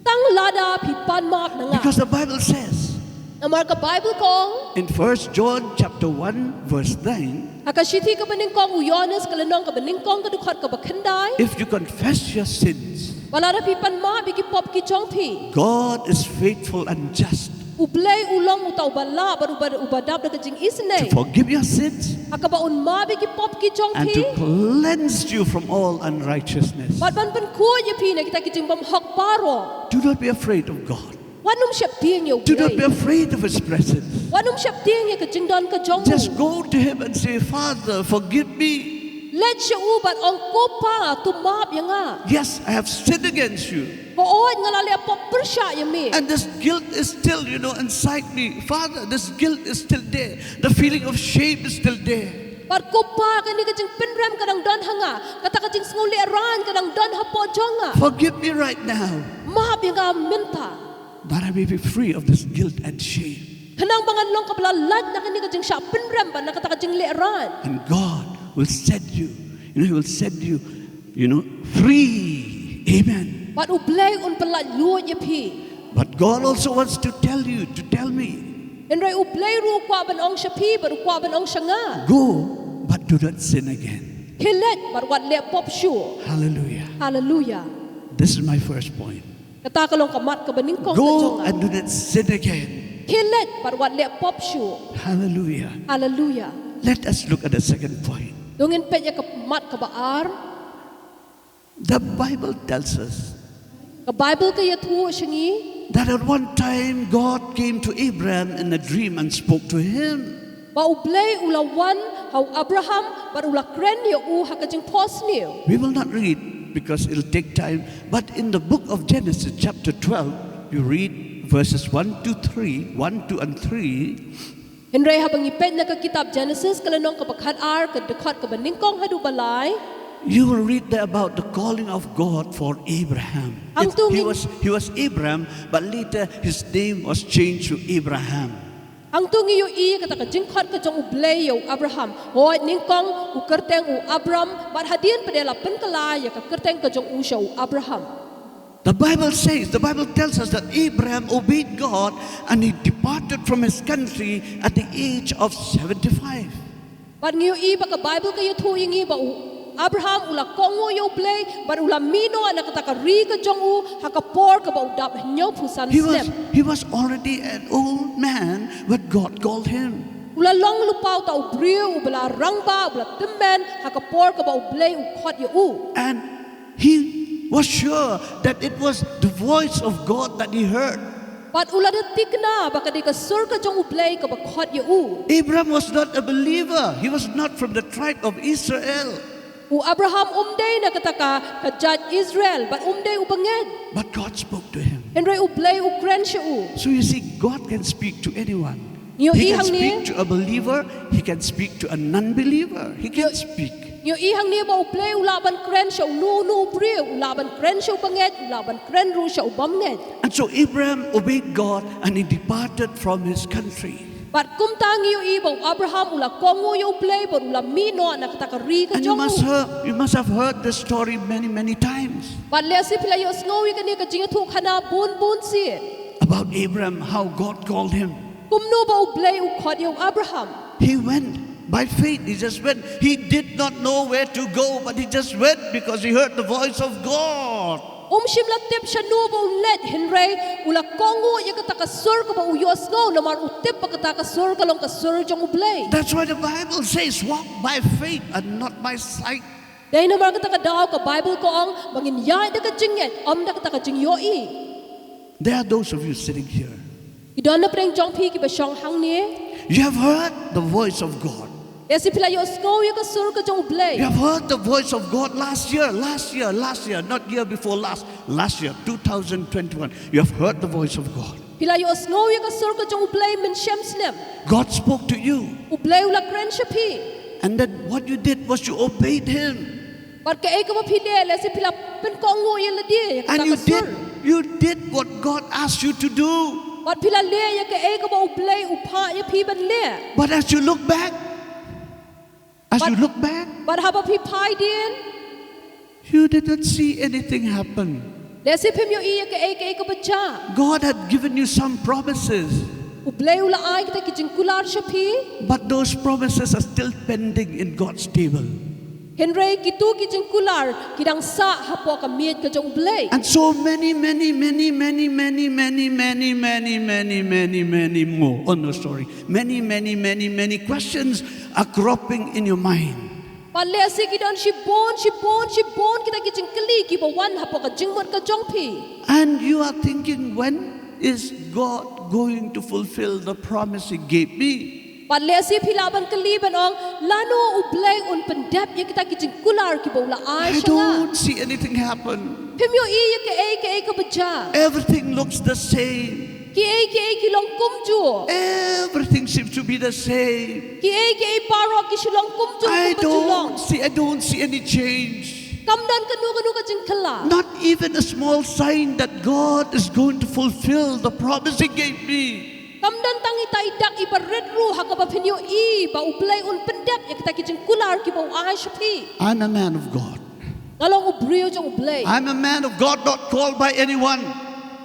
Tang lada phi pan map na nga. Because the Bible says, namar ka Baibl ka ong, in First John chapter one verse nine, ha ka shithi kaba nyngkong u Ïoannis ka lynnong kaba nyngkong ka dkhot kaba khyndai, "If you confess your sins, ba lada phi pan map ïa ki pop ki jong phi, God is faithful and just, U Blei u long uta uba lah bad uba, uba dap da ka jingisynei, to forgive your sins, ha kaba un map ïa ki pop ki jong phi, and to cleanse you from all unrighteousness." Bad ban pynkhuid ïa phi na kita ki jingbymhok baroh. Do not be afraid of God. Wat nym sheptieng ïa U Blei. Do not be afraid of His presence. Wat nym sheptieng ïa ka jingdon ka jong u. Just go to Him and say, "Father, forgive me. Leit sha u bad ong, 'Ko Pa, to map ïa nga. Yes, I have sinned against you. Hooid, nga la leh pop pyrshah ïa me. And this guilt is still, you know, inside me. Father, this guilt is still there. The feeling of shame is still there. Bad ko Pa, kane ka jingpynrem ka dang don ha nga, kata ka jingsngewlehrain ka dang don hapoh jong nga. Forgive me right now. Map ïa nga mynta. That I may be free of this guilt and shame.'" Khnang ba ngan long kaba la lait na kane ka jingshah pynrem bad na kata ka jinglehrain. And God will set you, you know, He will set you, you know, free. Amen. Bad U Blei un pyllait luid ïa phi. But God also wants to tell you, to tell me, hynrei U Blei ruh u kwah ban ong sha phi bad u kwah ban ong sha nga, "Go, but do not sin again." Khie leit bad wat leh pop shuh. Hallelujah. Hallelujah. This is my first point. Kata ka long ka mat kaba nyngkong ka jong nga. Go and do not sin again. Khie leit bad wat leh pop shuh. Hallelujah. Hallelujah. Let us look at the second point. To ngin peit ïa ka mat kaba ar. The Bible tells us, Ka Bible ka ïathuh sha ngi. That at one time God came to Abraham in a dream and spoke to him. Ba U Blei u la wan ha u Abraham bad u la kren ïa u ha ka jingphohsniew. We will not read because it'll take time. But in the book of Genesis, chapter twelve, you read verses one to three, one, two, and three. Hynrei haba ngi peit na ka kitab Genesis, ka lynnong kaba khatar, ka dkhot kaba nyngkong haduh ba lai. You will read there about the calling of God for Abraham. Hangto ngi- He was, he was Abram, but later his name was changed to Abraham. Hangto ngi ïohi kata ka jingkhot ka jong U Blei ïa u Abraham. Hooid, nyngkong u kyrteng u Abram, bad hadien pat la pynkylla ïa ka kyrteng ka jong u sha u Abraham. The Bible says, the Bible tells us that Abraham obeyed God and he departed from his country at the age of seventy-five. Bad ngi ïohi ba ka Bible ka ïathuh ïa ngi ba u Abraham u la kohnguh ïa U Blei, bad u la mih noh na kata ka ri ka jong u, ha ka por kaba u dap hynñiewphew san snem. He was already an old man when God called him. U la long lypa uta u briew uba la rangbah, uba la tymmen, ha ka por kaba U Blei u khot ïa u. And he was sure that it was the voice of God that he heard. Bad u la da thikna ba ka dei ka sur ka jong U Blei kaba khot ïa u. Abraham was not a believer. He was not from the tribe of Israel. U Abraham um dei na kata ka, ka jait Israel, bad um dei u bangeit. But God spoke to him. Hynrei U Blei u kren sha u. So you see, God can speak to anyone. Ngi ïohi hangne. He can speak to a believer, he can speak to a non-believer. He can speak. Ngi ïohi hangne ba U Blei u lah ban kren sha uno uno u briew, u lah ban kren sha u bangeit, u lah ban kren ruh sha u bymngeit. And so Abraham obeyed God and he departed from his country. Bad kumta ngi ïohi ba u Abraham u la kohnguh ïa U Blei bad u la mih noh na kata ka ri ka jong u. And you must have, you must have heard this story many, many times. Bad lehse phi la ïohsngew ïa kane ka jingïathuhkhana bun bun sien. About Abraham, how God called him. Kumno ba U Blei u khot ïa u Abraham. He went by faith. He just went. He did not know where to go, but he just went because he heard the voice of God. Um shym la tip shano ba un leit, hynrei u la kohnguh ïa kata ka sur kaba u ïohsngew, namar u tip ba kata ka sur ka long ka sur jong U Blei. That's why the Bible says, "Walk by faith and not by sight." Dei namar kata ka daw ka Bible ka ong ba ngin ïaid da ka jingngeit, ym da kata ka jingïohi. There are those of you sitting here. Ki don na pdeng jong phi kiba shong hangne. You have heard the voice of God. Lehse phi la ïohsngew ïa ka sur ka jong U Blei. You have heard the voice of God last year, last year, last year, not year before last, last year, two thousand twenty-one. You have heard the voice of God. Phi la ïohsngew ïa ka sur ka jong U Blei mynshem snem. God spoke to you. U Blei u la kren sha phi. And then what you did was you obeyed him. Bad kaei kaba phi leh, lehse phi la pynkohnguh ïa lade ïa kata ka sur. And you did, you did what God asked you to do. Bad phi la leh ïa kaei kaba U Blei u phah ïa phi ban leh. But as you look back, as you look back, bad haba phi phai dien, you didn't see anything happen. Lehse phim ïohi ïa kaei kaei kaba jia. God had given you some promises. U Blei u la ai kita ki jingkular sha phi. But those promises are still pending in God's table. Hynrei kito ki jingkular ki dang sah hapoh ka miej ka jong U Blei. And so many, many, many more. Oh no, sorry. Many, many, many, many questions are cropping in your mind. Bad lehse ki don shibun, shibun, shibun kita ki jingkylli kiba wan hapoh ka jingmut ka jong phi. And you are thinking, "When is God going to fulfill the promise he gave me?" Bad lehse phi lah ban kylli ban ong, "Lano U Blei un pyndep ïa kita ki jingkular kiba u la ai sha nga?" I don't see anything happen. Phim ïohi ïa kaei kaei kaba jia. Everything looks the same. Kiei kiei ki long kumjuh. Everything seems to be the same. Kiei kiei baroh ki shu long kumjuh kumba ju long. I don't see, I don't see any change. Kam don kano kano ka jingkylla. Not even a small sign that God is going to fulfill the promise he gave me. Kam don tang ita i dak iba rit ruh ha kaba phin ïohi ba U Blei un pyndep ïa kita ki jingkular kiba u ai sha phi. I'm a man of God. Nga long u briew jong U Blei. I'm a man of God, not called by anyone.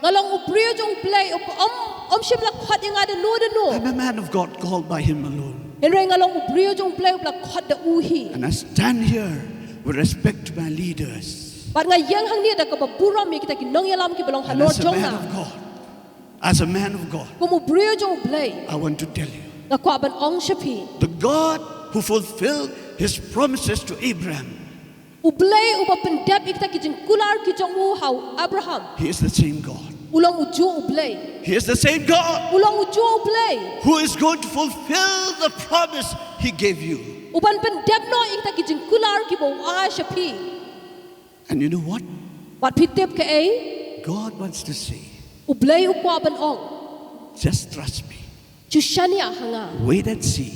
Nga long u briew jong U Blei, um, um, um shym la khot ïa nga da no da no. I'm a man of God, called by him alone. Hynrei nga long u briew jong U Blei, uba la khot da u hi. And I stand here with respect to my leaders. Bad nga ïeng hangne da kaba burom ïa kita ki nongïalam kiba long halor jong nga. And as a man of God, as a man of God, kum u briew jong U Blei, I want to tell you, nga kwah ban ong sha phi, the God who fulfilled his promises to Abraham, U Blei uba pyndep ïa kita ki jingkular ki jong u ha u Abraham. He is the same God. U long ujuh U Blei. He is the same God U long ujuh U Blei. who is going to fulfill the promise He gave you. U ban pyndep noh ïa kita ki jingkular kiba u ai sha phi. And you know what? Bad phi tip kaei? God wants to say, U Blei u kwah ban ong, just trust me. Ju shaniah ha nga. Wait and see.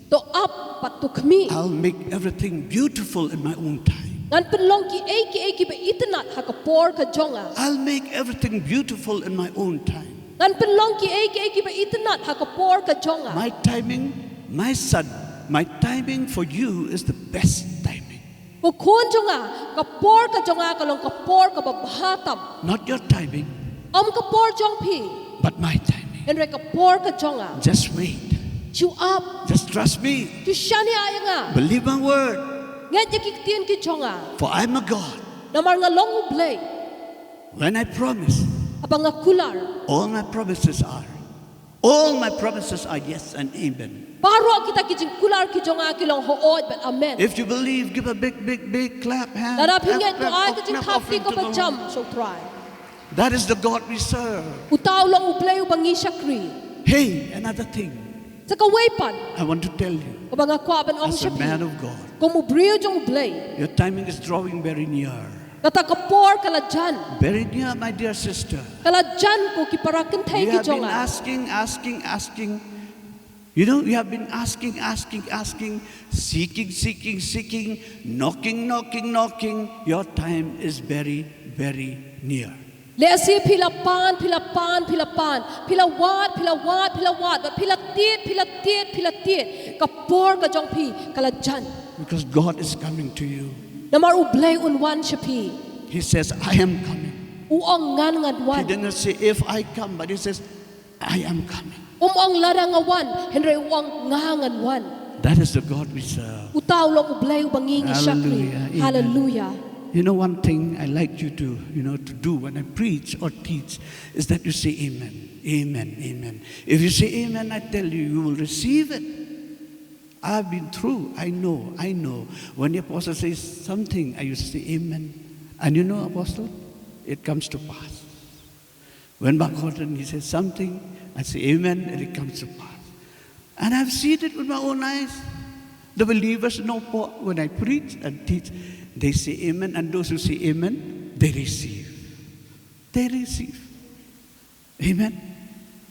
To ap bad to khmih. I'll make everything beautiful in my own time. Ngan pynlong kiei kiei kiba itynnad ha ka por ka jong nga. I'll make everything beautiful in my own time. Ngan pynlong kiei kiei kiba itynnad ha ka por ka jong nga. My timing, my son, my timing for you is the best timing. Ko khun jong nga, ka por ka jong nga ka long ka por kaba bha tam. Not your timing, Ym ka por jong phi, but my timing. Hynrei ka por ka jong nga. Just wait. Ju ap. Just trust me. Ju shaniah ïa nga. Believe my word. Ngeit ïa ki ktien ki jong nga. For I'm a God. Namar nga long U Blei. When I promise, Haba nga kular, all my promises are, all my promises are yes and amen. Baroh kita ki jingkular ki jong nga ki long hooid bad amen. If you believe, give a big, big, big clap hand. Lada phi Clap, ngeit, clap, to ai clap, ka clap jingthap offering kaba to the jam Lord. Sha U Trai. That is the God we serve. Uta u long U Blei uba ngi shakri. Hey, another thing Sa kawei pat, I want to tell you. Kaba nga kwah ban ong As a sha phi, man of God, kum u briew jong U Blei, your timing is drawing very near. Kata ka por ka la jan. Very near, my dear sister. Ka la jan, ko ki para kynthei ki jong nga. You have been asking, asking, asking. You know, you have been asking, asking, asking, seeking, seeking, seeking, knocking, knocking, knocking. Your time is very, very near. Lehse phi la pan, phi la pan, phi la pan, phi la wad, phi la wad, phi la wad, bad phi la tied, phi la tied, phi la tied. Ka por ka jong phi ka la jan. Because God is coming to you. Namar U Blei un wan sha phi. He says, "I am coming." U ong, ngan, ngan wan. He did not say, "If I come," but he says, "I am coming." Um ong, lada nga wan, hynrei u ong, nga ngan wan. That is the God we serve. Uta u long U Blei uba ngi ngi shakri. Hallelujah. Amen. Hallelujah. You know, one thing I like you to, you know, to do when I preach or teach is that you say amen. Amen, amen. If you say amen, I tell you, you will receive it. I've been through. I know, I know. When the apostle says something, I used to say amen. And you know, apostle, it comes to pass. When Mark Horton, he says something, I say amen, and it comes to pass. And I've seen it with my own eyes. The believers know, when I preach and teach, they say amen, and those who say amen, they receive. They receive. Amen.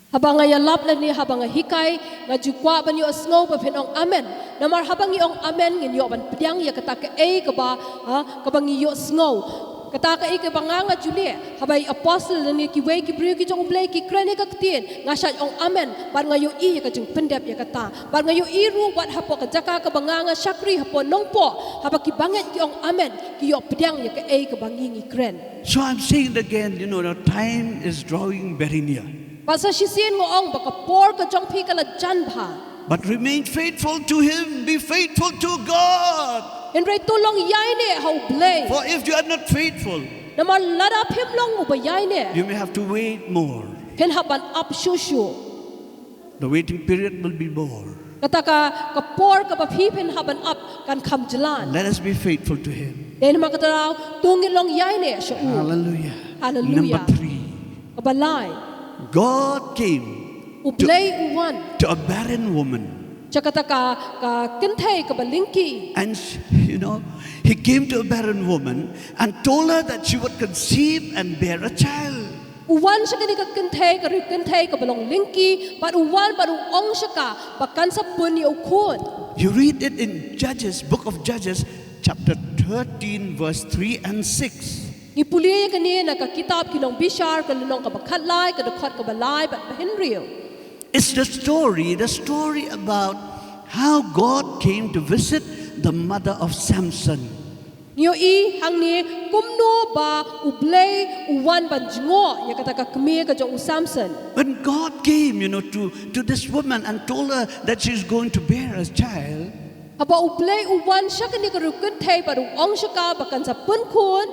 Haba nga ïalap lane haba nga hikai, nga ju kwah ban ïohsngew ba phin ong amen. Namar haba ngi ong amen, ngin ïoh ban pdiang ïa kata kaei kaba, ha, kaba ngi ïohsngew. Kata kaei kaba nga nga ju leh, haba i apostle lane kiwei ki briew ki jong U Blei ki kren ïa ka ktien, nga shait ong amen, bad nga ïohi ïa ka jingpyndep ïa kata. Bad nga ïohi ruh wat hapoh ka jaka kaba nga nga shakri hapoh Nongpoh, haba ki bangeit ki ong amen, ki ïoh pdiang ïa kaei kaba ngi ngi kren. So I'm saying it again, you know, the time is drawing very near. Bad sa shisien nga ong ba ka por ka jong phi ka la jan bha. But remain faithful to Him, be faithful to God. Hynrei to long ïaineh ha U Blei. For if you are not faithful, namar lada phim long uba ïaineh, you may have to wait more. Phin hap ban ap shuh shuh. The waiting period will be more. Kata ka, ka por kaba phi phin hap ban ap kan kham jlan. Let us be faithful to Him. Dei namar kata daw, to ngin long ïaineh sha U. Hallelujah. Hallelujah. Number three. Kaba lai. God came U Blei u wan to a barren woman. Sha kata ka, ka kynthei kaba lyngkhi. And sh-, you know, He came to a barren woman and told her that she would conceive and bear a child. U wan sha kane ka kynthei, ka riew kynthei kaba long lyngkhi, bad u wan bad u ong sha ka ba kan sa pun ïa u khun. You read it in Judges, book of Judges, chapter thirteen, verse three and six. Ngi pule ïa kane na ka kitab Ki Nongbishar, ka lynnong kaba khatlai, ka dkhot kaba lai bad ba hynriew. It's the story, the story about how God came to visit the mother of Samson. Ngi ïohi hangne kumno ba U Blei u wan ban jngoh ïa kata ka kmie ka jong u Samson. When God came, you know, to, to this woman and told her that she's going to bear a child, haba U Blei u wan sha kane ka riew kynthei bad u ong sha ka ba kan sa pun khun,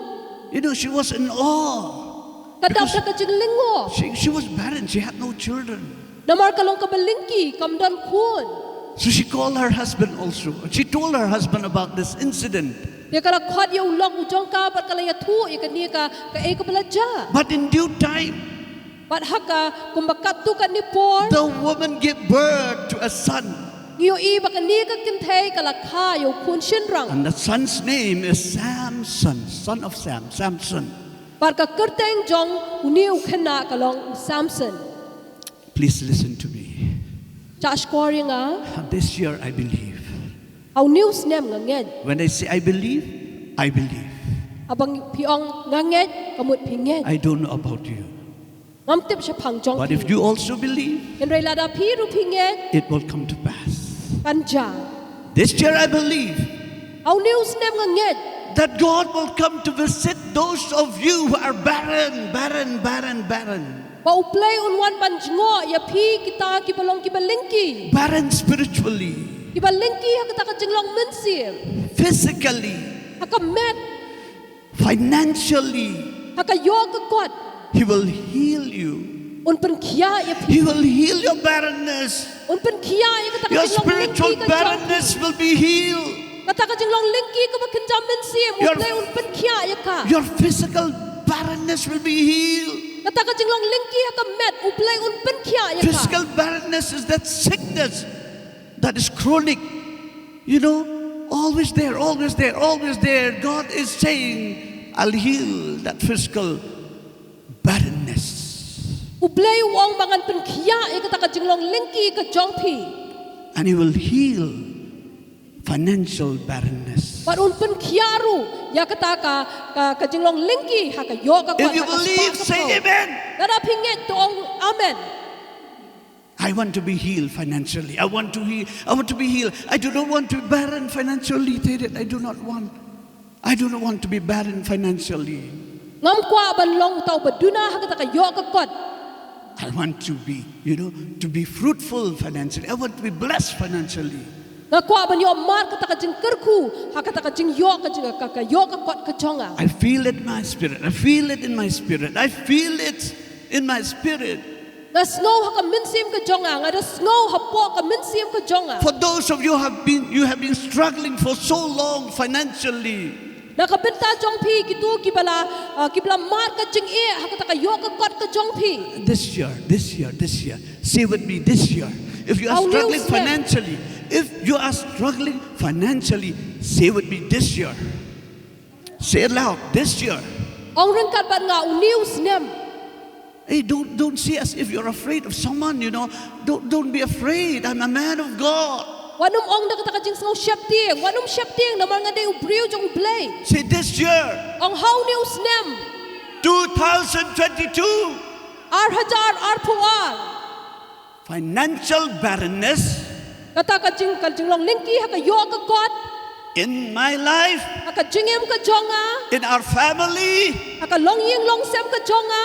you know, she was in awe. Ka dap da ka jinglyngngoh. Because she, she was barren, she had no children. Namar ka long kaba lyngkhi, kam don khun. So she called her husband also. She told her husband about this incident. Ïa ka la khot ïa u lok u jong ka bad ka la ïathuh ïa kane ka, kaei kaba la jia. But in due time, Bad ha ka, kumba katto katne por, the woman gave birth to a son. Ngi ïohi ba kane ka kynthei ka la kha ïa u khun shynrang. And the son's name is Samson, son of Sam, Samson. Bad ka kyrteng jong une u khynnah ka long u Samson. Please listen to me. Jah shkor ïa nga. This year I believe. Ha une u snem nga ngeit. When I say I believe, I believe. Haba phi ong nga ngeit, ka mut phi ngeit. I don't know about you. Ngam tip shaphang jong phi. But if you also believe, Hynrei lada phi ruh phi ngeit, it will come to pass. kan jia. This year I believe Ha une u snem nga ngeit. that God will come to visit those of you who are barren, barren, barren, barren. Ba U Blei un wan ban jngoh ïa phi kita kiba long kiba lyngki. Barren spiritually, Kiba lyngki ha kata ka jinglong mynsiem. Physically, Ha ka met. Financially, Ha ka ïoh ka kot. He will heal you. Un pynkhiah ïa phi. He will heal your barrenness. Un pynkhiah ïa kata ka Your jinglong spiritual lyngki ka jong phi. Barrenness will be healed. Kata ka jinglong lyngki kaba kynja mynsiem, U Your- Blei un pynkhiah ïa ka. Your physical barrenness will be healed. Kata ka jinglong lyngki ha ka met, U Blei un pynkhiah ïa ka. Physical barrenness is that sickness that is chronic. You know, always there, always there, always there. God is saying, I'll heal that physical barrenness. U Blei u ong ba ngan pynkhiah ïa kata ka jinglong lyngki ka jong phi. And He will heal financial barrenness. Bad un pynkhiah ruh ïa kata ka, ka, ka jinglong lyngki ha ka ïoh ka kot. If you Ha ka believe, spah ka say phew. Amen. Lada phi ngeit to ong amen. I want to be healed financially. I want to heal. I want to be healed. I do not want to be barren financially. Say that I do not want. I do not want to be barren financially. Ngam kwah ban long uta uba duna ha kata ka ïoh ka kot. I want to be, you know, to be fruitful financially. I want to be blessed financially. Nga kwah ban ïoh mad kata ka jingkyrkhu ha kata ka jingïoh ka jing, ka, ka ïoh ka kot ka jong nga. I feel it in my spirit. I feel it in my spirit. I feel it in my spirit. Nga sngew ha ka mynsiem ka jong nga, nga da sngew hapoh ka mynsiem ka jong nga. For those of you have been, you have been struggling for so long financially. Na ka bynta jong phi kito kiba la, uh, kiba la mad ka jingeh ha kata ka ïoh ka kot ka jong phi. This year, this year, this year. Say with me, this year. If you are Au, struggling this year. Financially, if you are struggling financially, say with me, this year. Say it loud, this year. Ong ryngkat bad nga, une u snem. Hey, don't, don't say as if you're afraid of someone, you know. Don't, don't be afraid. I'm a man of God. Wat nym ong da kata ka jingsngew sheptieng, wat nym sheptieng namar nga dei u briew jong U Blei. Say this year, Ong ha une u snem. two thousand twenty-two. Ar hajar arphew ar. Financial barrenness Kata ka jing, ka jinglong lyngki ha ka ïoh ka kot. In my life, Ha ka jingim ka jong nga. In our family, Ha ka longïing longsem ka jong nga.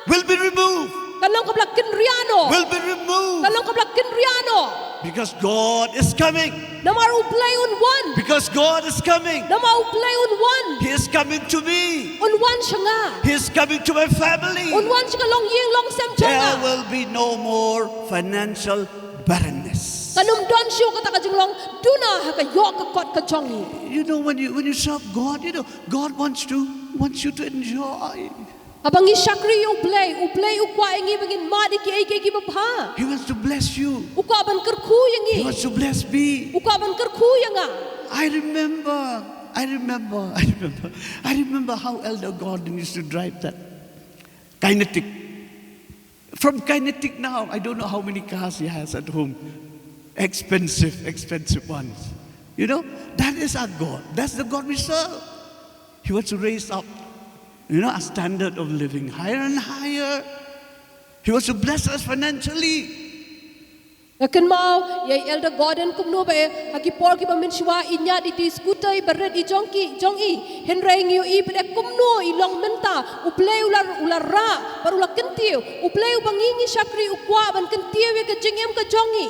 Will be removed. Kan long kaba la kynriah noh. Will be removed. Kan long kaba la kynriah noh. Because God is coming. Namar U Blei un wan. Because God is coming. Namar U Blei un wan. He is coming to me. Un wan sha nga. He is coming to my family. Un wan sha ka longïing longsem jong nga. There will be no more financial barrenness. Kan ym don shuh kata ka jinglong duna ha ka ïoh ka kot ka jong ngi. You know, when you, when you serve God, you know, God wants to, wants you to enjoy. Haba ngi shakri ïa U Blei, U Blei u kwah ïa ngi ba ngin mad ïa kiei kiei kiba bha. He wants to bless you. U kwah ban kyrkhu ïa ngi. He wants to bless me. U kwah ban kyrkhu ïa nga. I remember, I remember, I remember, I remember how Elder Gordon used to drive that Kinetic. From Kinetic now, I don't know how many cars he has at home. Expensive, expensive ones. You know, that is our God. That's the God we serve. He wants to raise up, you know, our standard of living higher and higher. He wants to bless us financially. Nga kynmaw ïa i Elder Gordon kumno ba eh, ha ki por kiba mynshuwa i ñiad ïa i scooter iba rit i jong ki, jong i. Hynrei ngi ïohi pat eh kumno i long mynta, U Blei u la, u la rah bad u la kyntiew. U Blei uba ngi ngi shakri u kwah ban kyntiew ïa ka jingim ka jong ngi.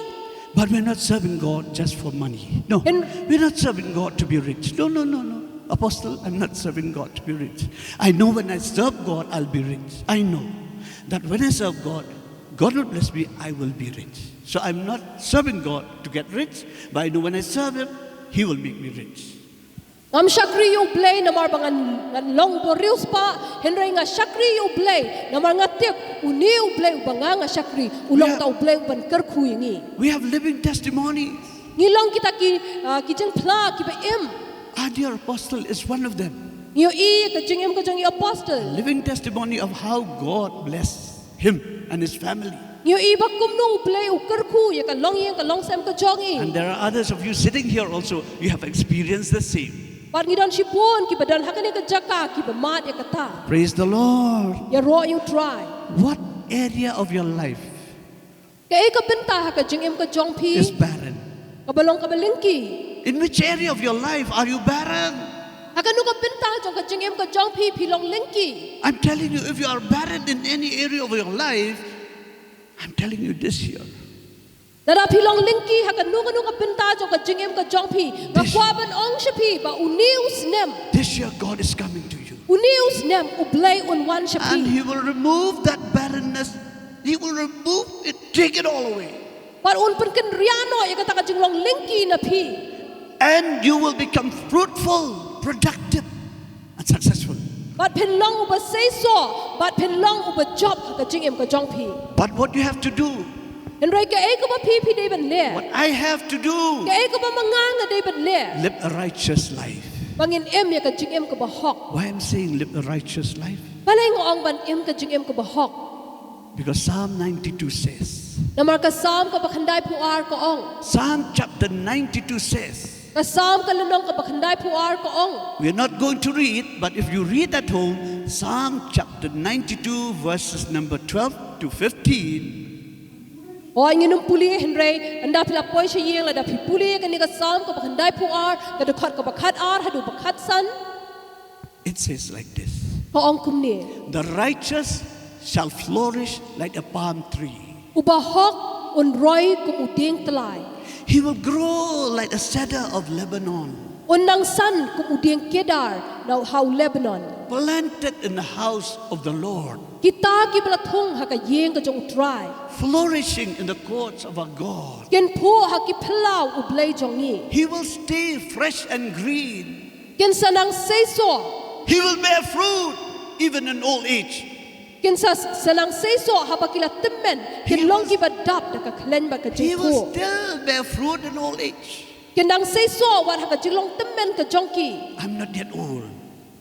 But we're not serving God just for money. No, And we're not serving God to be rich. No, no, no, no. Apostle, I'm not serving God to be rich. I know when I serve God, I'll be rich. I know that when I serve God, God will bless me, I will be rich. So I'm not serving God to get rich, but I know when I serve Him, He will make me rich. Ngam shakri ïa U Blei namar ba ngan, ngan long uba riewspah, hynrei nga shakri ïa U Blei namar nga tip une U Blei uba nga, nga shakri u long, yeah, uta U Blei uban kyrkhu ïa ngi. We have living testimonies. Ngi long kita ki, ah, ki jingphla kiba im. Our dear apostle is one of them. Ngi ïohi ka jingim ka jong i apostle. Living testimony of how God blessed him and his family. Ngi ïohi ba kumno U Blei u kyrkhu ïa ka longïing ka longsem ka jong i. And there are others of you sitting here also, you have experienced the same. Bad ngi don shibun kiba don ha kane ka jaka kiba mad ïa kata. Praise the Lord. Ïaroh ïa U Trai. What area of your life Kaei ka bynta ha ka jingim ka jong phi is barren? Kaba long kaba lyngki. In which area of your life are you barren? Ha kano ka bynta jong ka jingim ka jong phi phi long lyngki? I'm telling you, if you are barren in any area of your life, I'm telling you this year. Lada phi long lyngki ha kano kano ka bynta jong ka jingim ka jong phi, nga, this, kwah ban ong sha phi ba une u snem, this year God is coming to you. Une u snem U Blei un wan sha phi. And he will remove that barrenness. He will remove it, take it all away. Bad un pynkynriah noh ïa kata ka jinglong lyngki na phi. And you will become fruitful, productive, and successful. Bad phin long uba seisoh, bad phin long uba jop ha ka jingim ka jong phi. But what you have to do, hynrei kaei kaba phi phi dei ban leh, what I have to do, kaei kaba ma nga nga dei ban leh, live a righteous life. Ba ngin im ïa ka jingim kaba hok. Why I'm saying live a righteous life? Balei nga ong ban im ka jingim kaba hok? Because Psalm ninety-two says, namar ka Salm kaba khyndaiphew ar ka ong. Psalm chapter ninety-two says, ka Salm ka lynnong kaba khyndaiphew ar ka ong. We are not going to read, but if you read at home, Psalm chapter ninety-two, verses number twelve to fifteen. Hooid, ngin ym pule, hynrei ynda phi la poi sha ïing, lada phi pule kane ka Salm kaba khyndaiphew ar, ka dkhot kaba khatar haduh ba khatsan. It says like this. Ka ong kumne. The righteous shall flourish like a palm tree. Uba hok un roi kum u dieng tlai. He will grow like a cedar of Lebanon. Un nang san kum u dieng kedar na ha u Lebanon. Planted in the house of the Lord. Kita kiba la thung ha ka ïing ka jong U Trai. Flourishing in the courts of our God. Kin phuh ha ki phyllaw U Blei jong ngi. He will stay fresh and green. Kin sa nang seisoh. He will bear fruit even in old age. Kin sa, sa nang seisoh haba ki la tymmen. He will, kin long kiba dap da ka khlaiñ bad ka jingkhuid. He will still bear fruit in old age. Kin nang seisoh wat ha ka jinglong tymmen ka jong ki. I'm not yet old.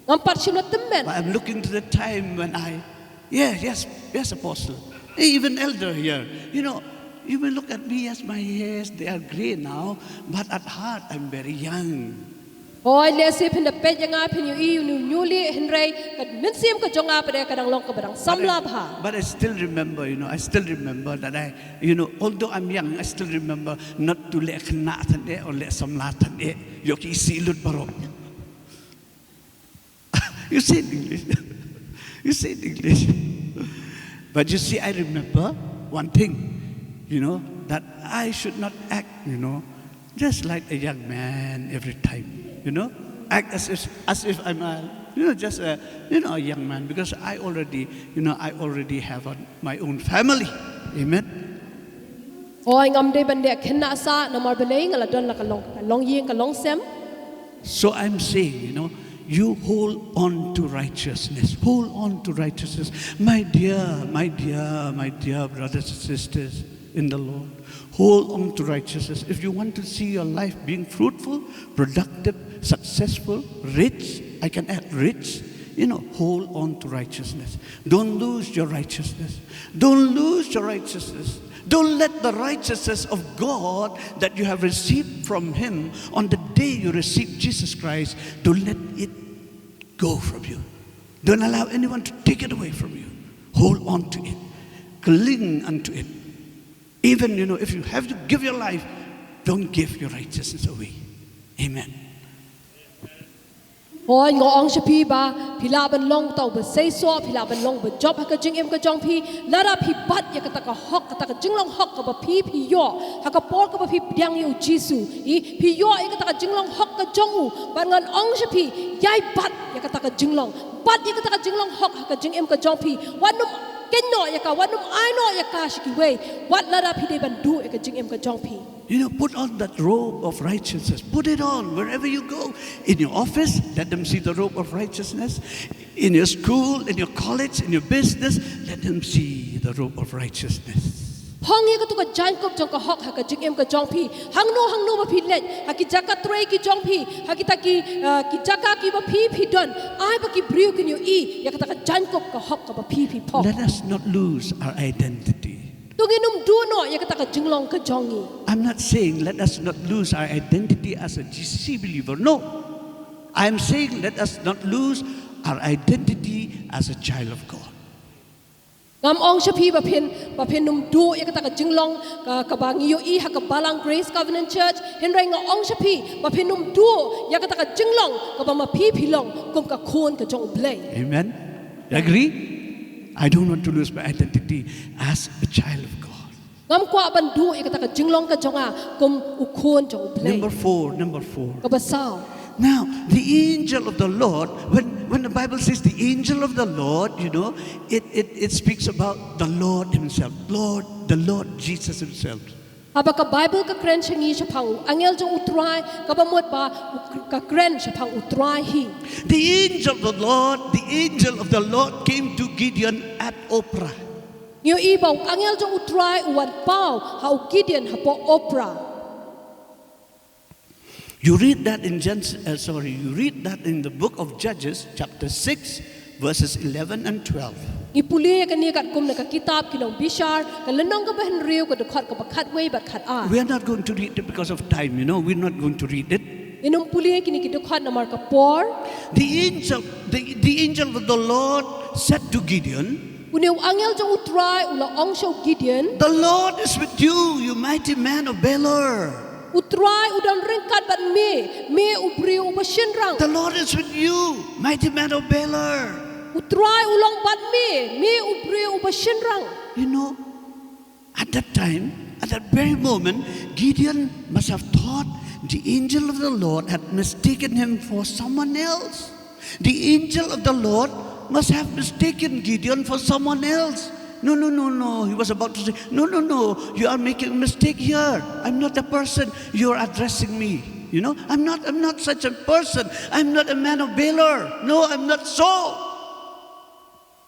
Ngam pat shym la tymmen. But I'm looking to the time when I, yes, yes, yes, Apostle. Hey, even elder here. You know, you may look at me as my hairs, they are gray now, but at heart I'm very young. Hooid, lehse phin da peit ïa nga phin ïohi u ñiulieh, hynrei ka mynsiem ka jong nga pat ka dang long kaba dang samla bha. But I, but I still remember, you know, I still remember that I, you know, although I'm young, I still remember not to leh khynnah than eh or leh samla than eh. Ïoh ki isih lut baroh. You say it in English. You say it in English. But you see, I remember one thing, you know, that I should not act, you know, just like a young man every time, you know, act as if, as if I'm a, you know, just a, you know, a young man, because I already, you know, I already have a, my own family. Amen. Hooid, ngam dei ban leh khynnah sah, namar balei nga la don la ka long, ka longïing ka longsem. So I'm saying, you know, you hold on to righteousness. Hold on to righteousness. My dear, my dear, my dear brothers and sisters in the Lord, hold on to righteousness. If you want to see your life being fruitful, productive, successful, rich, I can add rich, you know, hold on to righteousness. Don't lose your righteousness. Don't lose your righteousness. Don't let the righteousness of God that you have received from Him on the day you received Jesus Christ, don't let it go from you. Don't allow anyone to take it away from you. Hold on to it. Cling unto it. Even, you know, if you have to give your life, don't give your righteousness away. Amen. Hooid, nga ong sha phi ba phi lah ban long uta uba seisoh, phi lah ban long uba jop ha ka jingim ka jong phi, lada phi bat ïa kata ka hok, kata ka jinglong hok kaba phi phi ïoh ha ka por kaba phi pdiang ïa U Jisu. I, phi ïoh ïa kata ka jinglong hok ka jong u, bad ngan ong sha phi, ïai bat ïa kata ka jinglong, bat ïa kata ka jinglong hok ha ka jingim ka jong phi. Wat nym kynnoh ïa ka, wat nym ai noh ïa ka sha kiwei, wat lada phi dei ban duh ïa ka jingim ka jong phi. You know, put on that robe of righteousness. Put it on wherever you go. In your office, let them see the robe of righteousness. In your school, in your college, in your business, let them see the robe of righteousness. Phong ïa katu ka jaiñkup jong ka hok ha ka jingim ka jong phi. Hangno hangno ba phi leit, ha ki jaka trei ki jong phi, ha kita ki, uh, ki jaka kiba phi phi don. Ai ba ki briew kin ïohi ïa kata ka jaiñkup ka hok kaba phi phi phong. Let us not lose our identity. To ngin ym duh noh ïa kata ka jinglong ka jong ngi. I'm not saying let us not lose our identity as a G C C believer. No. I am saying let us not lose our identity as a child of God. Ngam ong sha phi ba phin, ba phin ym duh ïa kata ka jinglong ka, kaba ngi ïohi ha ka balang Grace Covenant Church, hynrei nga ong sha phi ba phin ym duh ïa kata ka jinglong kaba ma phi phi long kum ka khun ka jong U Blei. Amen. You agree? I don't want to lose my identity as a child of God. Ngam kwah ban duh ïa kata ka jinglong ka jong nga kum u khun jong U Blei. Number four, number four. Kaba saw. Now, the angel of the Lord, when, when the Bible says the angel of the Lord, you know, it, it, it speaks about the Lord himself, Lord, the Lord Jesus himself. Haba ka Bible ka kren sha ngi shaphang u angel jong U Trai, kaba mut ba u k-, ka kren shaphang U Trai hi. The angel of the Lord, the angel of the Lord came to Gideon at Ophrah. Ngi ïohi ba u angel jong U Trai u wan paw ha u Gideon hapoh Ophrah. You read that in Gen-, uh, sorry, you read that in the book of Judges, chapter six, verses eleven and twelve. Ngi pule ïa kane katkum na ka kitab Ki Nongbishar, ka lynnong kaba hynriew, ka dkhot kaba khatwei bad khatar. We are not going to read it because of time, you know, we're not going to read it. Ngin ym pule ïa kine ki dkhot namar ka por. The angel, the, the angel of the Lord said to Gideon, Une u angel jong U Trai u la ong sha u Gideon, "The Lord is with you, you mighty man of valor." U Trai u don ryngkat bad me, me u briew uba shynrang. "The Lord is with you, mighty man of valor." U Trai u long bad me, me u briew uba shynrang. You know, at that time, at that very moment, Gideon must have thought the angel of the Lord had mistaken him for someone else. The angel of the Lord must have mistaken Gideon for someone else. "No, no, no, no," he was about to say, "No, no, no, you are making a mistake here. I'm not the person you are addressing me. You know, I'm not, I'm not such a person. I'm not a man of valor. No, I'm not so."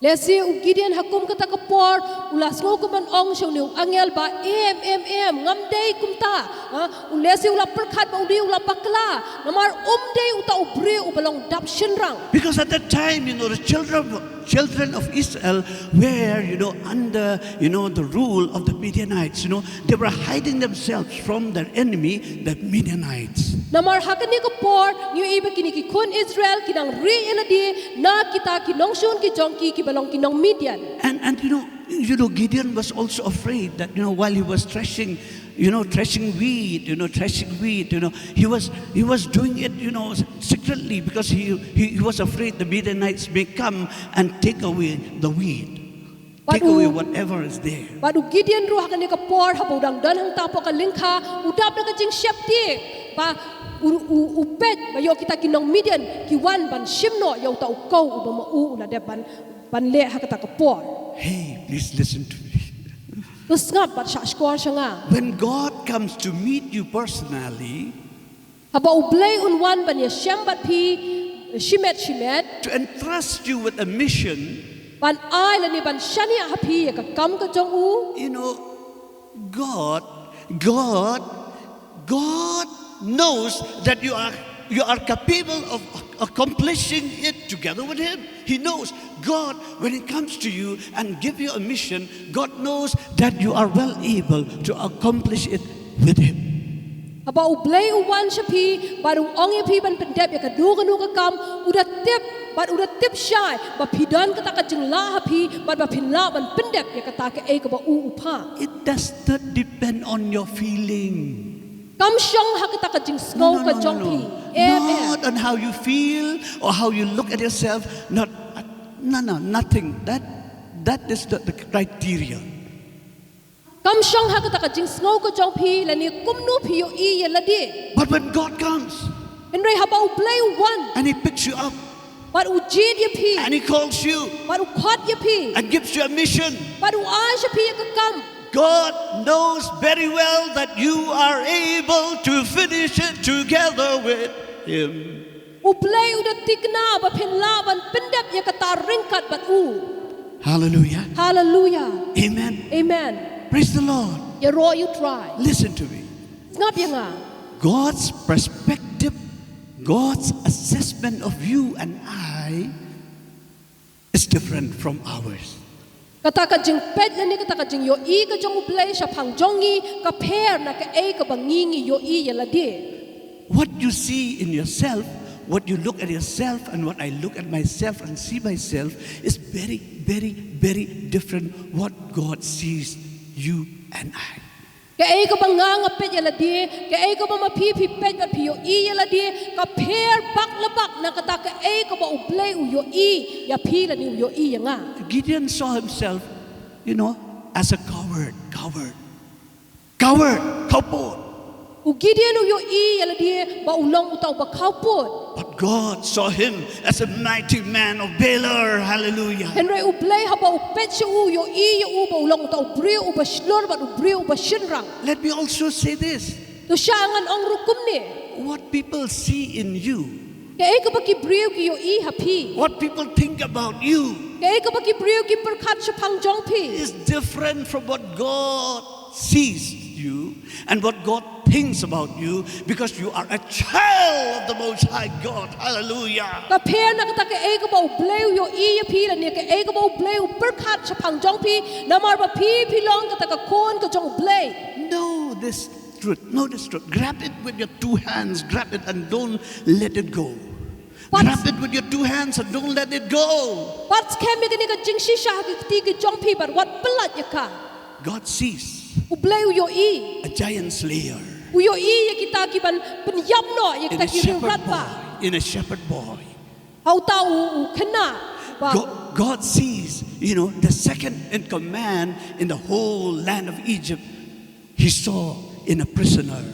Lehse u Gideon ha kum kata ka por u la sngew kumban ong sha une u angel ba, "Em, em, em, ngam dei kumta." Ha? U lehse u la pyrkhat ba une u la bakla. Namar um dei uta u briew uba long dap shynrang. Because at that time, you know, the children, children of Israel were, you know, under, you know, the rule of the Midianites, you know, they were hiding themselves from their enemy, the Midianites. Namar ha kane ka por, ngi ïohi ba kine ki khun Israel, ki dang rieh ïa lade, na kita ki nongshun ki jong ki, kiba long ki nong Midian. And, and you know, you know, Gideon was also afraid that, you know, while he was threshing, you know, threshing wheat, you know, threshing wheat, you know, he was, he was doing it, you know, secretly because he, he, he was afraid the Midianites may come and take away the wheat. Take away whatever is there. Bad u Gideon ruh ha kane ka por haba u dang don hangta hapoh ka lyngkha, u dap da ka jingsheptieng ba u, u, u peit ba ïoh kita ki nong Midian ki wan ban shim noh ïa uta u kaw uba ma u u la dep ban, ban leh ha kata ka por. Hey, please listen to me. To sngap bad shah shkor sha nga. When God comes to meet you personally, Haba U Blei un wan ban ïashem bad phi shimet shimet, to entrust you with a mission, ban ai lane ban shaniah ha phi ïa ka kam ka jong u. You know, God, God, God knows that you are, you are capable of accomplishing it together with Him. He knows. God, when He comes to you and give you a mission, God knows that you are well able to accomplish it with Him. Haba U Blei u wan sha phi bad u ong ïa phi ban pyndep ïa kano kano ka kam, u da tip bad u da tip shai ba phi don kata ka jinglah ha phi bad ba phin lah ban pyndep ïa kata kaei kaba u u phah. It does not depend on your feeling. Kam shong ha kata ka jingsngew ka jong phi. Em, em. Not on how you feel or how you look at yourself. Not, no, no, nothing. That, that is not the criteria. Kam shong ha kata ka jingsngew ka jong phi lane kumno phi ïohi ïa lade. But when God comes, hynrei haba U Blei u wan, and He picks you up, bad u jied ïa phi, and He calls you, bad u khot ïa phi, and gives you a mission, bad u ai sha phi ïa ka kam. God knows very well that you are able to finish it together with Him. U Blei u da thikna ba phin lah ban pyndep ïa kata ryngkat bad u. Hallelujah. Hallelujah. Amen. Amen. Praise the Lord. Ïaroh ïa U Trai. Listen to me. Sngap ïa nga. God's perspective, God's assessment of you and I is different from ours. Kata ka jingpeit lane kata ka jingïohi ka jong U Blei shaphang jong ngi ka pher na kaei kaba ngi ngi ïohi ïa lade. What you see in yourself, what you look at yourself, and what I look at myself and see myself is very, very, very different what God sees you and I. Kaei kaba nga nga peit ïa lade, kaei kaba ma phi phi peit bad phi ïohi ïa lade, ka pher bak la bak na kata kaei kaba U Blei u ïohi ïa phi lane u ïohi ïa nga. Gideon saw himself, you know, as a coward, coward, coward, khawpud. U Gideon u ïohi ïa lade ba u long uta uba khawpud. But God saw him as a mighty man of valor. Hallelujah. Hynrei U Blei haba u peit sha u, u ïohi ïa u ba u long uta u briew uba shlur bad u briew uba shynrang. Let me also say this. To sha ngan ong ruh kumne. What people see in you, kaei kaba ki briew ki ïohi ha phi, what people think about you, kaei kaba ki briew ki pyrkhat shaphang jong phi, is different from what God sees you and what God thinks about you, because you are a child of the Most High God. Hallelujah. Ka pher na kata kaei kaba U Blei u ïohi ïa phi lane kaei kaba U Blei u pyrkhat shaphang jong phi, namar ba phi phi long kata ka khun ka jong U Blei. Know this truth. Know this truth. Grab it with your two hands. Grab it and don't let it go. Pat, grab it with your two hands and don't let it go. Pat skhem ïa kane ka jingshisha ha ki kti ki jong phi bad wat pyllait ïa ka. God sees, U Blei u ïohi, a giant slayer, u ïohi ïa kita ki ban pynïap noh ïa kita ki riewratbah, in a shepherd boy. Ha uta u, u khynnah ba. God, God sees, you know, the second in command in the whole land of Egypt. He saw in a prisoner.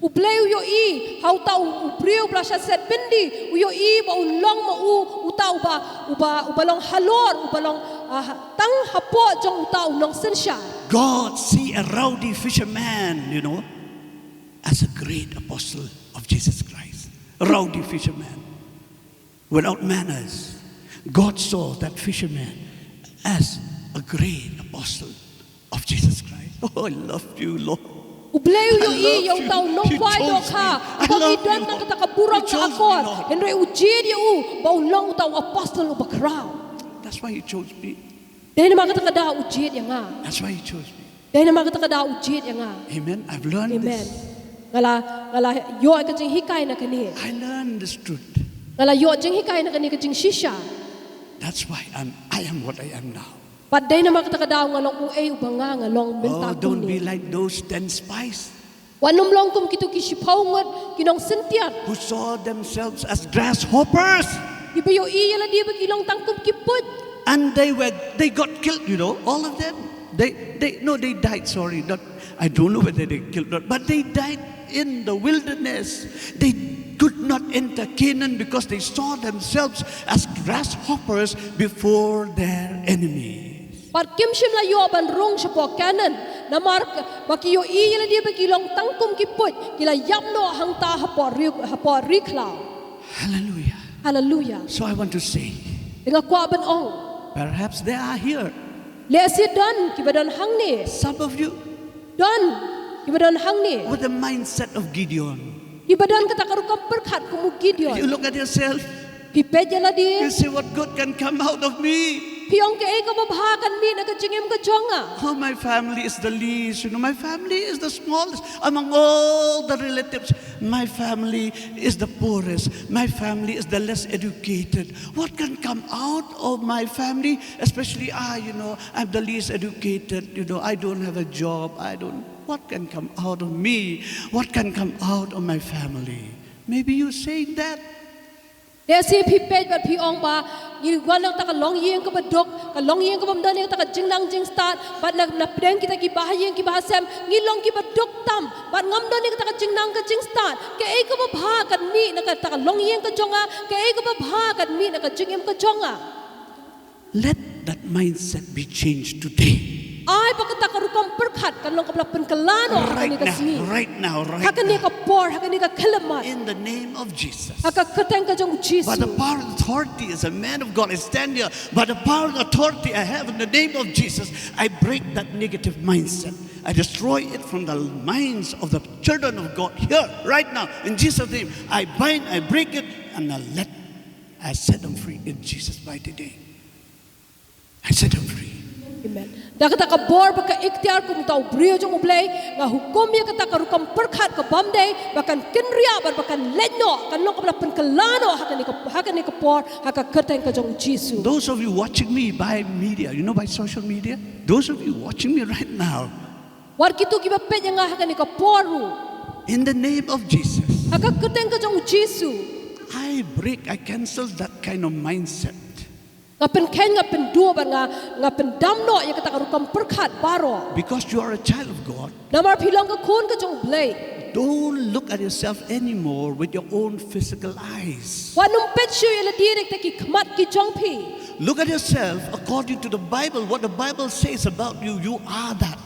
U Blei u ïohi ha uta u, u briew ba la shah set byndi, u ïohi ba un long ma u uta uba, uba, uba long halor, uba long, ah, tang hapoh jong uta u nongsynshar. God see a rowdy fisherman, you know, as a great apostle of Jesus Christ. A rowdy fisherman. Without manners, God saw that fisherman as a great apostle of Jesus Christ. Oh, I love you, Lord. U Blei u ïohi ïa uta u nongkhwai dohkha uba ngi don na kata ka burom ka akor. Hynrei u jied ïa u ba un long uta u apostle uba khraw. That's why He chose me. Dei namar kata ka daw u jied ïa nga. That's why He chose me. Dei namar kata ka daw u jied ïa nga. Amen. I've learned this. Nga la, nga la ïoh ka jinghikai na kane. I learned this truth. Nga la ïoh jinghikai na kane ka jingshisha. That's why I'm, I am what I am now. Bad dei namar kata ka daw nga long uei uba nga, nga long mynta kumne. Oh, don't be like those ten spies. Wat nym long kum kito ki shiphew ngut ki nongsyntiat. Who saw themselves as grasshoppers. Kiba ïohi ïa lade ba ki long tang kum ki puit. And they were, they got killed, you know, all of them. They, they, no, they died, sorry. Not, I don't know whether they killed or not, but they died in the wilderness. They could not enter Canaan because they saw themselves as grasshoppers before their enemies. Bad kim shym la ïoh ban rung shapoh Canaan, namar ba ki ïohi ïa lade ba ki long tang kum ki puit, ki la ïap noh hangta hapoh ri, hapoh ri khlaw. Hallelujah. Hallelujah. So I want to say, te nga kwah ban ong, perhaps they are here. Lehse don kiba don hangne. Some of you, don kiba don hangne. With the mindset of Gideon. Kiba don kata ka rukom pyrkhat kum u Gideon. You look at yourself. Phi peit ïa lade. You say, "What good can come out of me?" Phi ong kaei kaba bha kan mih na ka jingim ka jong nga. Oh, my family is the least. You know, my family is the smallest among all the relatives. My family is the poorest. My family is the less educated. What can come out of my family? Especially I, you know, I'm the least educated. You know, I don't have a job. I don't. What can come out of me? What can come out of my family? Maybe you saying that. Lehse phi peit bad phi ong ba ngi wan na kata ka longïing kaba duk, ka longïing kaba ym don ïa kata ka jingnang jingstad, bad na, na pdeng kita ki bahaïing ki bahasem ngi long kiba duk tam, bad ngam don ïa kata ka jingnang ka jingstad. Kaei kaba bha kan mih na kata ka longïing ka jong nga? Kaei kaba bha kan mih na ka jingim ka jong nga? Let that mindset be changed today. Ai ba kata ka Kam pyrkhat kan long kaba la pynkylla noh ha kane ka sngi. Right now, right now. Ha kane ka por, ha kane ka khyllipmat. In the name of Jesus. Ha ka kyrteng ka jong u Jisu. By the power and authority as a man of God, I stand here. By the power and authority I have in the name of Jesus, I break that negative mindset. I destroy it from the minds of the children of God here, right now. In Jesus' name, I bind, I break it, and I let, I set them free in Jesus' mighty name. I set them free. Amen. Da kata ka bor bad ka iktiar kum uta u briew jong U Blei, nga hukum ïa kata ka rukom pyrkhat ka bym dei ba kan kynriah bad ba kan leit noh, kan long kaba la pynkylla noh ha kane ka, ha kane ka por, ha ka kyrteng ka jong u Jisu. Those of you watching me by media, you know, by social media, those of you watching me right now, wat kito kiba peit ïa nga ha kane ka por ruh, in the name of Jesus, ha ka kyrteng ka jong u Jisu, I break, I cancel that kind of mindset. Nga pynkheiñ, nga pynduh bad nga, nga pyndam noh ïa kata ka rukom pyrkhat baroh. Because you are a child of God, namar phi long ka khun ka jong U Blei. Don't look at yourself anymore with your own physical eyes. Wat nym peit shuh ïa lade da kita ki khmat ki jong phi. Look at yourself according to the Bible, what the Bible says about you, you are that.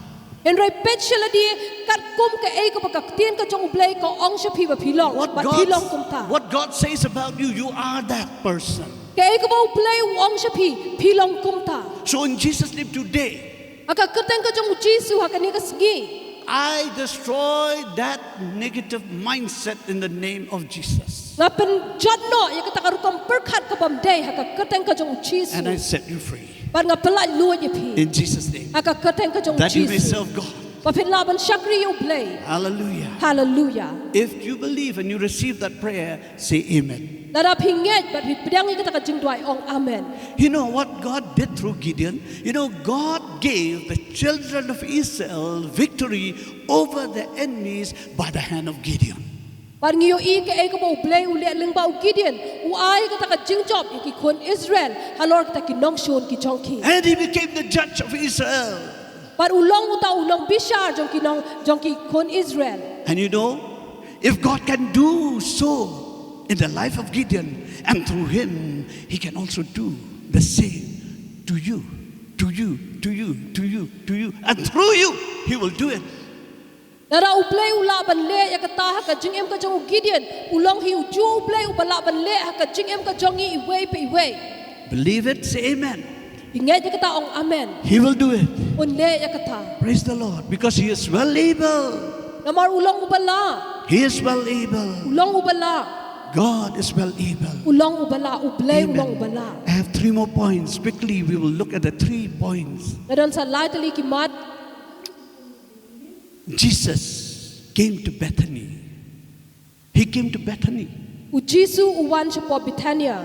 Hynrei peit sha lade katkum kaei kaba ka ktien ka jong U Blei ka ong sha phi ba phi long, ba phi long kumta. What God says about you, you are that person. Kaei kaba U Blei u ong sha phi, phi long kumta. So in Jesus' name today, ha ka kyrteng ka jong u Jisu ha kane ka sngi, I destroy that negative mindset in the name of Jesus. Nga pynjot noh ïa kata ka rukom pyrkhat ka bym dei ha ka kyrteng ka jong u Jisu. And I set you free. Bad nga pyllait luid ïa phi. In Jesus' name. Ha ka kyrteng ka jong u Jisu. That you may serve God. Ba phin lah ban shakri ïa U Blei. Hallelujah. Hallelujah. If you believe and you receive that prayer, say amen. Lada phi ngeit bad phi pdiang ïa kata ka jingduwai, ong amen. You know what God did through Gideon? You know, God gave the children of Israel victory over the enemies by the hand of Gideon. Bad ngi ïohi kaei kaba U Blei u leh lyngba u Gideon, u ai kata ka jingjop ïa ki khun Israel halor kita ki nongshun ki jong ki. And he became the judge of Israel. Bad u long uta u nongbishar jong ki nong, jong ki khun Israel. And you know, if God can do so in the life of Gideon, and through him, he can also do the same to you, to you, to you, to you, to you, and through you, he will do it. Lada U Blei u lah ban leh ïa kata ha ka jingim ka jong u Gideon, u long hi u ju U Blei uba lah ban leh ha ka jingim ka jong ngi iwei pa iwei. Believe it, say amen. Phi ngeit ïa kata, ong amen. He will do it. Un leh ïa kata. Praise the Lord, because he is well able. Namar u long uba lah. He is well able. U long uba lah. God is well able. U long uba lah, U Blei u long uba lah. Amen. I have three more points. Quickly, we will look at the three points. Nga don sa lai tylli ki mat. Jesus came to Bethany. He came to Bethany. U Jisu u wan shapoh Bethania.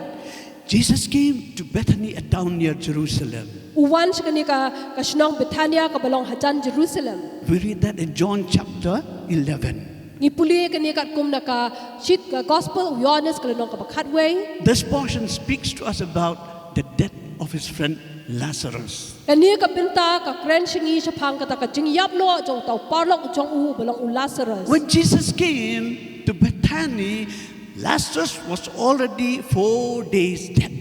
Jesus came to Bethany, a town near Jerusalem. U wan sha kane ka, ka shnong Bethania kaba long hajan Jerusalem. We read that in John chapter eleven. Ngi pule kane katkum na ka shit ka Gospel u Ïoannis ka lynnong kaba khatwei. This portion speaks to us about the death of his friend Lazarus. Kane ka bynta ka kren sha ngi shaphang kata ka jingïap noh jong uta u paralok u jong u ba long u Lazarus. When Jesus came to Bethany, Lazarus was already four days dead.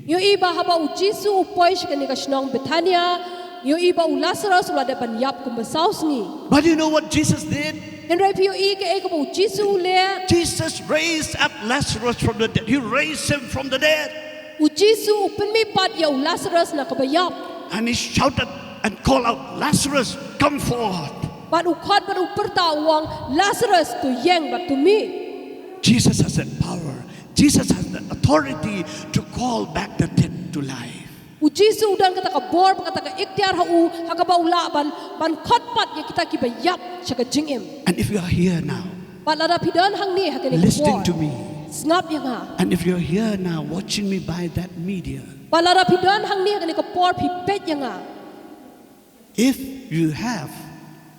Ngi ïohi ba haba u Jisu u poi sha kane ka shnong Bethania, ngi ïohi ba u Lazarus u la dep ban ïap kumba saw sngi. But you know what Jesus did? Hynrei phi ïohi kaei kaba u Jisu u leh? Jesus raised up Lazarus from the dead. He raised him from the dead. U Jisu u pynmih pat ïa u Lazarus na kaba ïap. And he shouted and called out, "Lazarus, come forth." Bad u khot bad u pyrta u ong, "Lazarus, to ïeng bad to mih." Jesus has that power. Jesus has the authority to call back the dead to life. U Jisu u don kata ka bor bad kata ka iktiar ha u, ha kaba u lah ban, ban khot pat ïa kita kiba ïap sha ka jingim. And if you are here now, Bad lada phi don hangne ha kane ka por, listening to me, sngap ïa nga. And if you're here now watching me by that media, Bad lada phi don hangne ha kane ka por phi peit ïa nga. If you have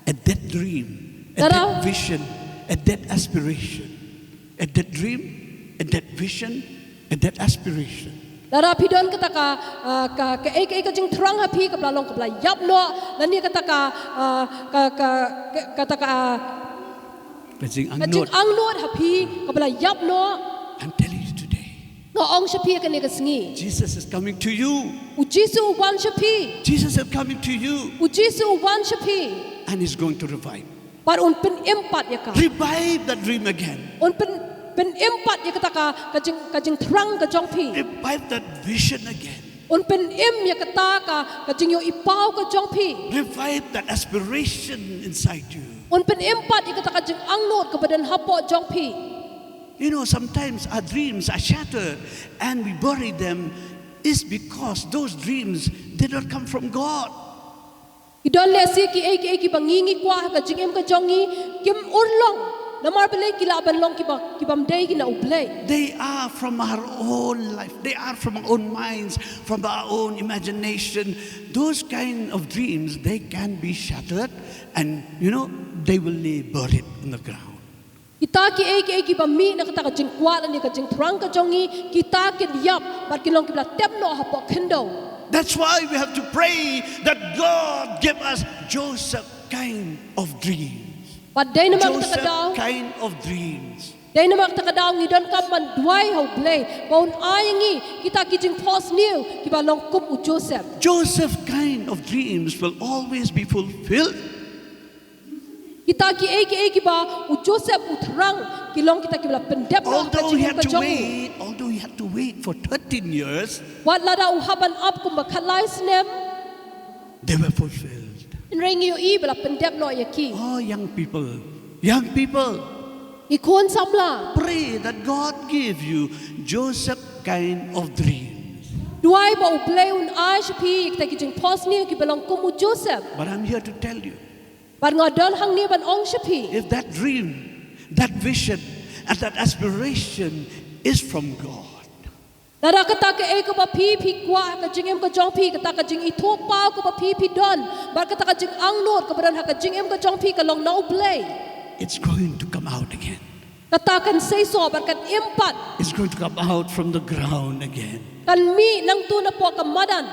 a dead dream, a dead vision, a dead aspiration, a dead dream, a dead vision, a dead aspiration. Lada phi don kata ka, ah, ka, kaei kaei ka jingthrang ha phi kaba la long kaba la ïap noh, lane kata ka, ah, ka, ka, ka, kata ka, ah, ka jingangnud, ka jingangnud ha phi kaba la ïap noh. I'm telling you today. Nga ong sha phi ha kane ka sngi. Jesus is coming to you. U Jisu u wan sha phi. Jesus is coming to you. U Jisu u wan sha phi. And he's going to revive. Bad un pynim pat ïa ka. Revive that dream again. Un pyn, pynim pat ïa kata ka, ka jing, ka jingthrang ka jong phi. Revive that vision again. Un pynim ïa kata ka, ka jingïohi paw ka jong phi. Revive that aspiration inside you. Un pynim pat ïa kata ka jingangnud kaba don hapoh jong phi. You know, sometimes our dreams are shattered and we bury them is because those dreams did not come from God. Ki don lehse kiei kiei kiba ngi ngi kwah ha ka jingim ka jong ngi kim urlong. Namar balei? Ki lah ban long kiba, kibym dei na U Blei. They are from our own life. They are from our own minds, from our own imagination. Those kind of dreams, they can be shattered and, you know, they will lay buried in the ground. Kita kiei kiei kiba mih na kata ka jingkwah lane ka jingthrang ka jong ngi, kita kin ïap bad kin long kiba la tep noh hapoh khyndew. That's why we have to pray that God give us Joseph kind of dreams. Bad dei namar kata ka daw, Joseph kind of dreams. dei namar kata ka daw ngi donkam ban duwai ha U Blei ba un ai ngi kita ki jingphohsniew kiba long kum u Joseph. Joseph kind of dreams will always be fulfilled. Kita kiei kiei kiba u Joseph u thrang ki long kita kiba la pyndep noh ha ka Although he jingim had ka to jong ngi. Wait, although he had to wait for thirteen years, Wat lada u hap ban ap kumba khatlai snem, they were fulfilled. hynrei ngi ïohi ba la pyndep noh ïa ki. Oh, young people, young people, Ngi khun samla, pray that God give you Joseph kind of dreams. duwai ba U Blei un ai sha phi kita ki jingphohsniew kiba long kum u Joseph. But I'm here to tell you, Bad nga don hangne ban ong sha phi, if that dream, that vision, and that aspiration is from God, lada kata kaei kaba phi phi kwah ha ka jingim ka jong phi, kata ka jingithuhpaw kaba phi phi don, bad kata ka jingangnud kaba don ha ka jingim ka jong phi ka long na U Blei, it's going to come out again. kata kan seisoh bad kan im pat. It's going to come out from the ground again. Kan mih nangta napoh ka madan.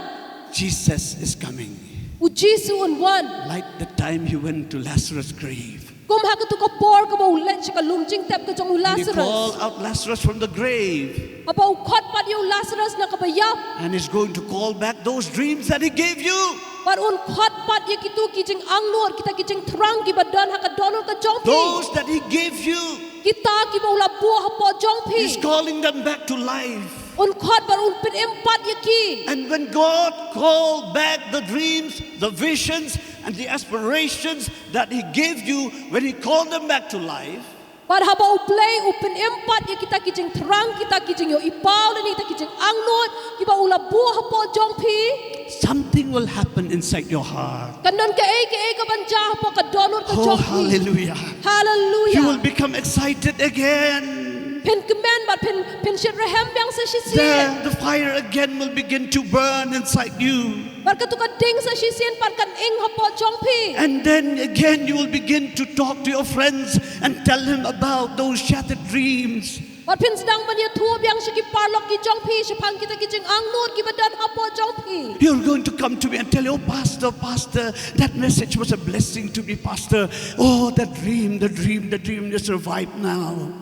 Jesus is coming. U Jisu un wan. Like the time he went to Lazarus' grave. Kum ha katu ka por kaba u leit sha ka lum jingtep ka jong u And he Lazarus. Called out Lazarus from the grave. Haba u khot pat ïa u Lazarus na kaba ïap. And he's going to call back those dreams that he gave you. Bad un khot pat ïa kitu ki jingangnud, kita ki jingthrang kiba don ha ka dohnud ka jong phi. Those that he gave you. Kita kiba u la buh hapoh jong phi. He's calling them back to life. Un khot bad un pynim pat ïa ki. And when God called back the dreams, the visions, and the aspirations that he gave you, when he called them back to life, Bad haba U Blei u pynim pat ïa kita ki jingthrang, kita ki jingïohi paw lane kita ki jingangnud kiba u la buh hapoh jong phi, something will happen inside your heart. kan don kaei kaei ka ban jia hapoh ka dohnud ka Oh, jong phi. Hallelujah. Hallelujah. You will become excited again. Phin kmen bad phin, phin shitrhem biang sa shisien. Then the fire again will begin to burn inside you. Bad katu ka ding sa shisien pat kan ing hapoh jong phi. And then again, you will begin to talk to your friends and tell them about those shattered dreams. Bad phin sdang ban ïathuh biang sha ki paralok ki jong phi shaphang kita ki jingangnud kiba don hapoh jong phi. You're going to come to me and tell, "Oh, Pastor, Pastor, that message was a blessing to me, Pastor. Oh, that dream, the dream, the dream is revived now."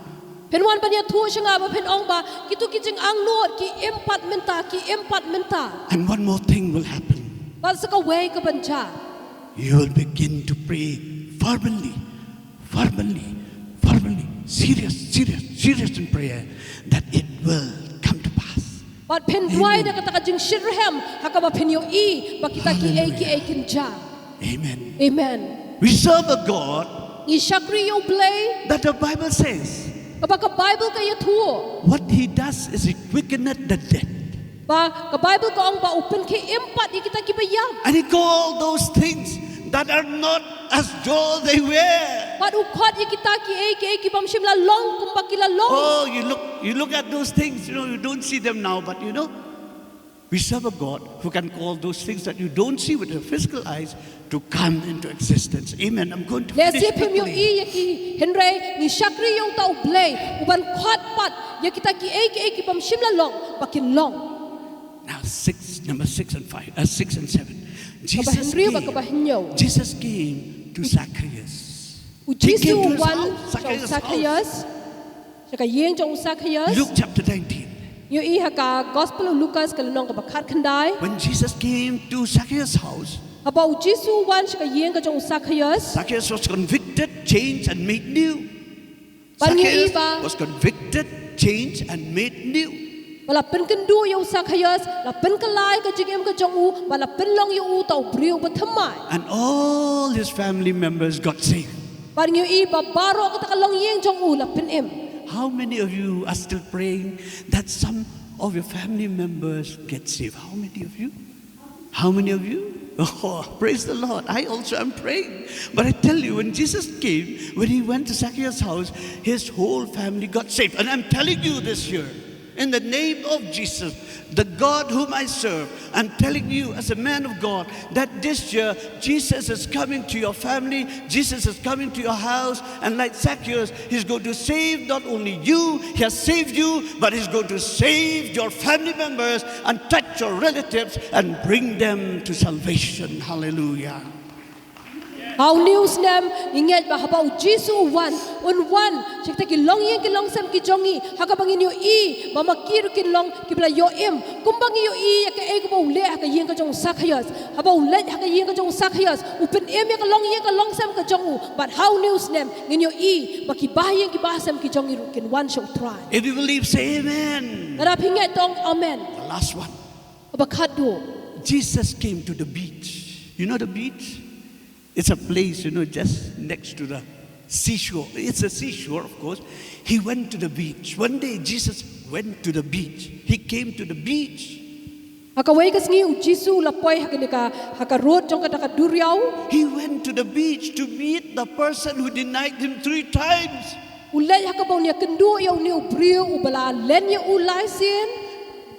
Phin wan ban ïathuh sha nga bad phin ong ba kitu ki jingangnud ki im pat mynta, ki im pat mynta. And one more thing will happen. Bad sa kawei ka ban jia. You will begin to pray fervently, fervently, fervently, serious, serious, serious in prayer, that it will come to pass. Bad phin duwai da kata ka jingshitrhem ha kaba phin ïohi ba kita kiei kiei kin jia. Amen. Amen. We serve a God Ngi shakri ïa U Blei. That the Bible says, Kaba ka Bible ka ïathuh. "What he does is he quickeneth the dead." Ba ka Bible ka ong ba u pynkhie im pat ïa kita kiba ïap. And he called those things that are not as though they were. Bad u khot ïa kita kiei kiei kibym shym la long kumba ki la long. Oh, you look, you look at those things, you know, you don't see them now, but you know, we serve a God who can call those things that you don't see with your physical eyes to come into existence. Amen. I'm going to finish Lehse phim ïohi quickly. ïa ki, hynrei ngi shakri ïa uta U Blei uban khot pat ïa kita kiei kiei kibym shym la long ba kin long. Now, six, number six and five, uh, six and seven. Kaba Jesus hynriew bad came, kaba hynñiew. Jesus came to Zacchaeus. U He came Jisu to his wan house, sha u Zacchaeus' Zacchaeus. Sha ka ïing jong u Zacchaeus. Luke chapter nineteen. Ngi ïohi ha ka Gospel u Lukas ka lynnong kaba khatkhyndai. When Jesus came to Zacchaeus' house, Haba u Jisu u wan sha ka ïing ka jong u Sakhaios. Zacchaeus was convicted, changed, and made new. Bad ngi ïohi Zacchaeus ba was convicted, changed, and made new. Ba la pynkynduh ïa u Sakhaios, la pynkylla ïa ka jingim ka jong u, ba la pynlong ïa u uta u briew bathymmai. And all his family members got saved. Bad ngi ïohi ba baroh kata ka longïing jong u la pynim. How many of you are still praying that some of your family members get saved? How many of you? How many of you? Oh, praise the Lord. I also am praying. But I tell you, when Jesus came, when he went to Zacchaeus' house, his whole family got saved. And I'm telling you this year, in the name of Jesus, the God whom I serve, I'm telling you as a man of God that this year Jesus is coming to your family, Jesus is coming to your house, and like Zacchaeus, he's going to save not only you, he has saved you, but he's going to save your family members and touch your relatives and bring them to salvation. Hallelujah. Ha une u snem ngi ngeit ba haba u Jisu u wan, un wan sha kita ki longïing ki longsem ki jong ngi, ha kaba ngin ïohi ba ma ki ruh kin long kiba la ïoh im. Kumba ngi ïohi ïa kaei kaba u leh ha ka ïing ka jong u Sakhaios. Haba u leit ha ka ïing ka jong u Sakhaios, u pynim ïa ka longïing ka longsem ka jong u. Bad ha une u snem ngin ïohi ba ki bahaïing ki bahasem ki jong ngi ruh kin wan sha u Trai. If you believe, say amen. Lada phi ngeit to ong amen. The last one. Kaba khatduh. Jesus came to the beach. You know the beach? It's a place, you know, just next to the seashore. It's a seashore, of course. He went to the beach. One day, Jesus went to the beach. He came to the beach. Ha kawei ka sngi u Jisu u la poi ha kane ka, ha ka rud jong kata ka duriaw. He went to the beach to meet the person who denied him three times. U leit ha kaba un ïakynduh ïa une u briew uba la len ïa u lai sien.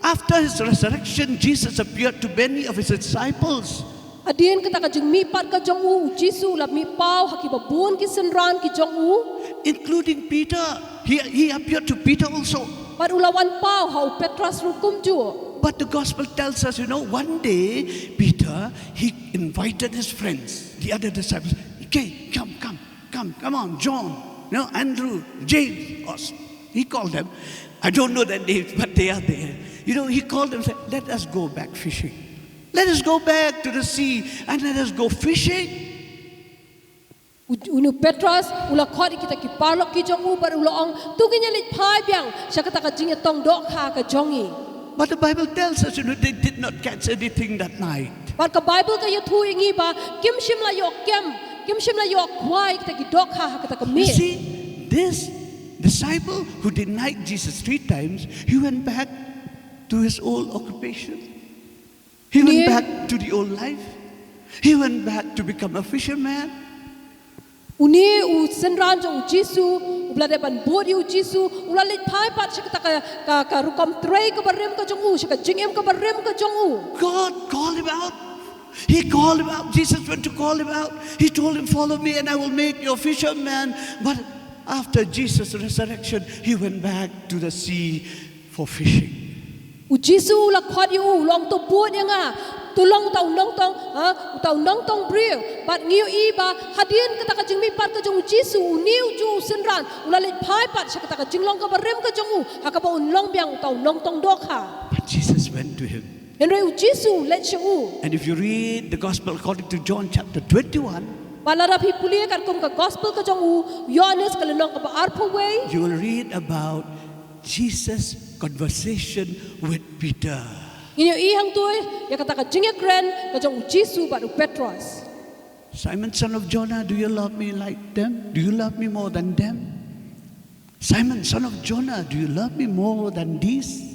After his resurrection, Jesus appeared to many of his disciples. Hadien kata ka jingmihpat ka jong u, u Jisu u la mihpaw ha kiba bun ki synran ki jong u. Including Peter. He, he appeared to Peter also. Bad u la wan paw ha u Petros ruh kumjuh. But the gospel tells us, you know, one day Peter, he invited his friends, the other disciples. Okay, come, come, come, come on, John, you know, Andrew, James. Or s- he called them. I don't know their names, but they are there. You know, he called them and said, let us go back fishing. Let us go back to the sea and let us go fishing. U, une u Petros u la khot ïa kita ki paralok ki jong u bad u la ong, to ngin ïa leit phai biang sha kata ka jingïatong dohkha ka jong ngi. But the Bible tells us, you know, they did not catch anything that night. Bad ka Baibl ka ïathuh ïa ngi ba kim shym la ïoh kem, kim shym la ïoh khwai kita ki dohkha ha kata ka You miet. See, this disciple who denied Jesus three times, he went back to his old occupation. He went Yeah. back to the old life. He went back to become a fisherman. Une u synran jong u Jisu, u ba la dep ban bud ïa u Jisu, u la leit phai pat sha kata ka, ka, ka rukom trei kaba rim ka jong u, sha ka jingim kaba rim ka jong u. God called him out. He called him out. Jesus went to call him out. He told him, follow me and I will make you a fisherman. But after Jesus' resurrection, he went back to the sea for fishing. U Jisu u la khot ïa u, u la ong to bud ïa nga, to long uta u nongtong, ha, uta u nongtong briew. Bad ngi ïohi ba hadien kata ka jingmihpat ka jong u Jisu, une ujuh u synran u la leit phai pat sha kata ka jinglong kaba rim ka jong u, ha kaba un long biang uta u nongtong dohkha. But Jesus went to him. Hynrei u Jisu u leit sha u. And if you read the gospel according to John chapter twenty-one, Bad lada phi pule katkum ka gospel ka jong u Ïoannis ka lynnong kaba arphew wei, you will read about Jesus' conversation with Peter. Ngin ïohi hangto ïa kata ka jingïakren ka jong u Jisu bad u Petros. Simon, son of Jonah, do you love me like them? Do you love me more than them? Simon, son of Jonah, do you love me more than these?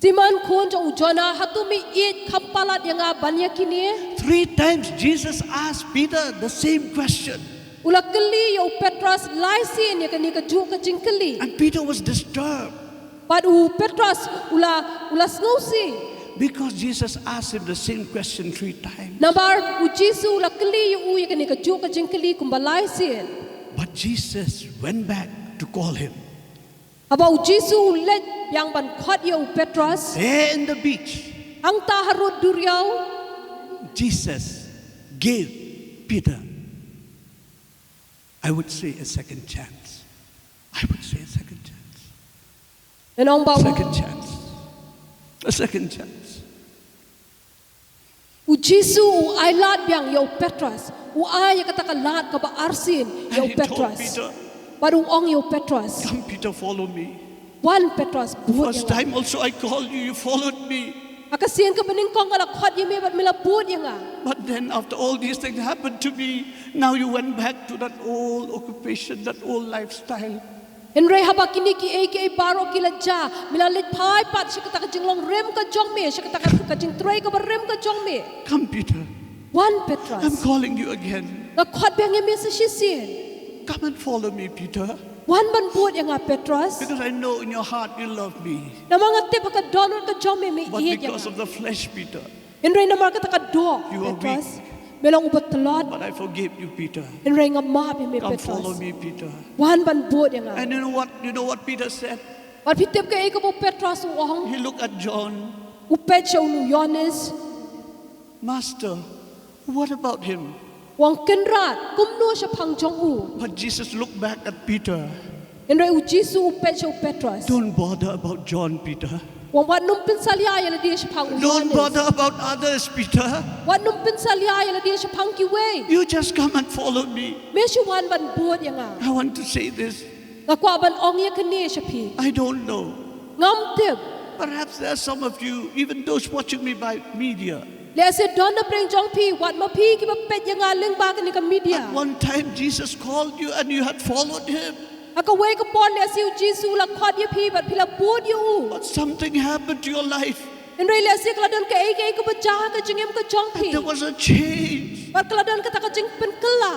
Simon khun jong u Jonah, hato me ïeit kham palat ïa nga ban ïa kine? Three times Jesus asked Peter the same question. U la kylli ïa u Petros lai sien ïa kane kajuh ka jingkylli. And Peter was disturbed. Bad u Petros u la, u la sngewsih. Because Jesus asked him the same question three times. Namar u Jisu u la kylli ïa u ïa kane kajuh ka jingkylli kumba lai sien. But Jesus went back to call him. Haba u Jisu u leit biang ban khot ïa u Petros. There in the beach, Hangta ha rud duriaw. Jesus gave Peter, I would say, a second chance. I would say a second chance. Ngan ong ba u, Second chance. A second chance. U Jisu u ai lad biang ïa u Petros. U ai ïa kata ka lad kaba arsien ïa u Petros. Bad u ong ïa u Petros, "Come, Peter, follow me. Wan Petros, bud ïa nga." First time also I called you, you followed me. Ha ka sien kaba nyngkong nga la khot ïa me bad me la bud ïa nga. But then after all these things happened to me, now you went back to that old occupation, that old lifestyle. Hynrei haba kine kiei kiei baroh ki la jia, me la leit phai pat sha kata ka jinglong rim ka jong me, sha kata ka, ka jingtrei kaba rim ka jong me. Come, Peter. Wan Petros. I'm calling you again. Nga khot biang ïa me sa shisien. Come and follow me, Peter. Wan ban bud ïa nga Petros. Because I know in your heart you love me. Namar nga tip ha ka dohnud ka jong me me ïeit ïa nga. But because of the flesh, Peter, Hynrei namar kata ka doh, Petros, me long uba tlot. But I forgive you, Peter. Hynrei nga map ïa me Petros. Come follow me, Peter. Wan ban bud ïa nga. And you know what? You know what Peter said? Bad phi tip kaei kaba u Petros u ong? He looked at John. U peit sha u Ïohannes. Master, what about him? U ong, Kynrad, kumno shaphang jong u? But Jesus looked back at Peter. Hynrei u Jisu u peit sha u Petros. Don't bother about John, Peter. U ong, wat nym pynsalia ïa lade shaphang u Ïohannes. Don't bother about others, Peter. Wat nym pynsalia ïa lade shaphang kiwei. You just come and follow me. Me shu wan ban bud ïa nga. I want to say this. Nga kwah ban ong ïa kane sha phi. I don't know. Ngam tip. Perhaps there are some of you, even those watching me by media. Lehse don na pdeng jong phi, wat ma phi kiba peit ïa nga lyngba kane ka media. At one time Jesus called you and you had followed him. Ha kawei ka por lehse u Jisu u la khot ïa phi bad phi la bud ïa u. But something happened to your life. Hynrei lehse ka la don kaei kaei kaba jia ha ka jingim ka jong phi. And there was a change. Bad ka la don kata ka jingpynkylla.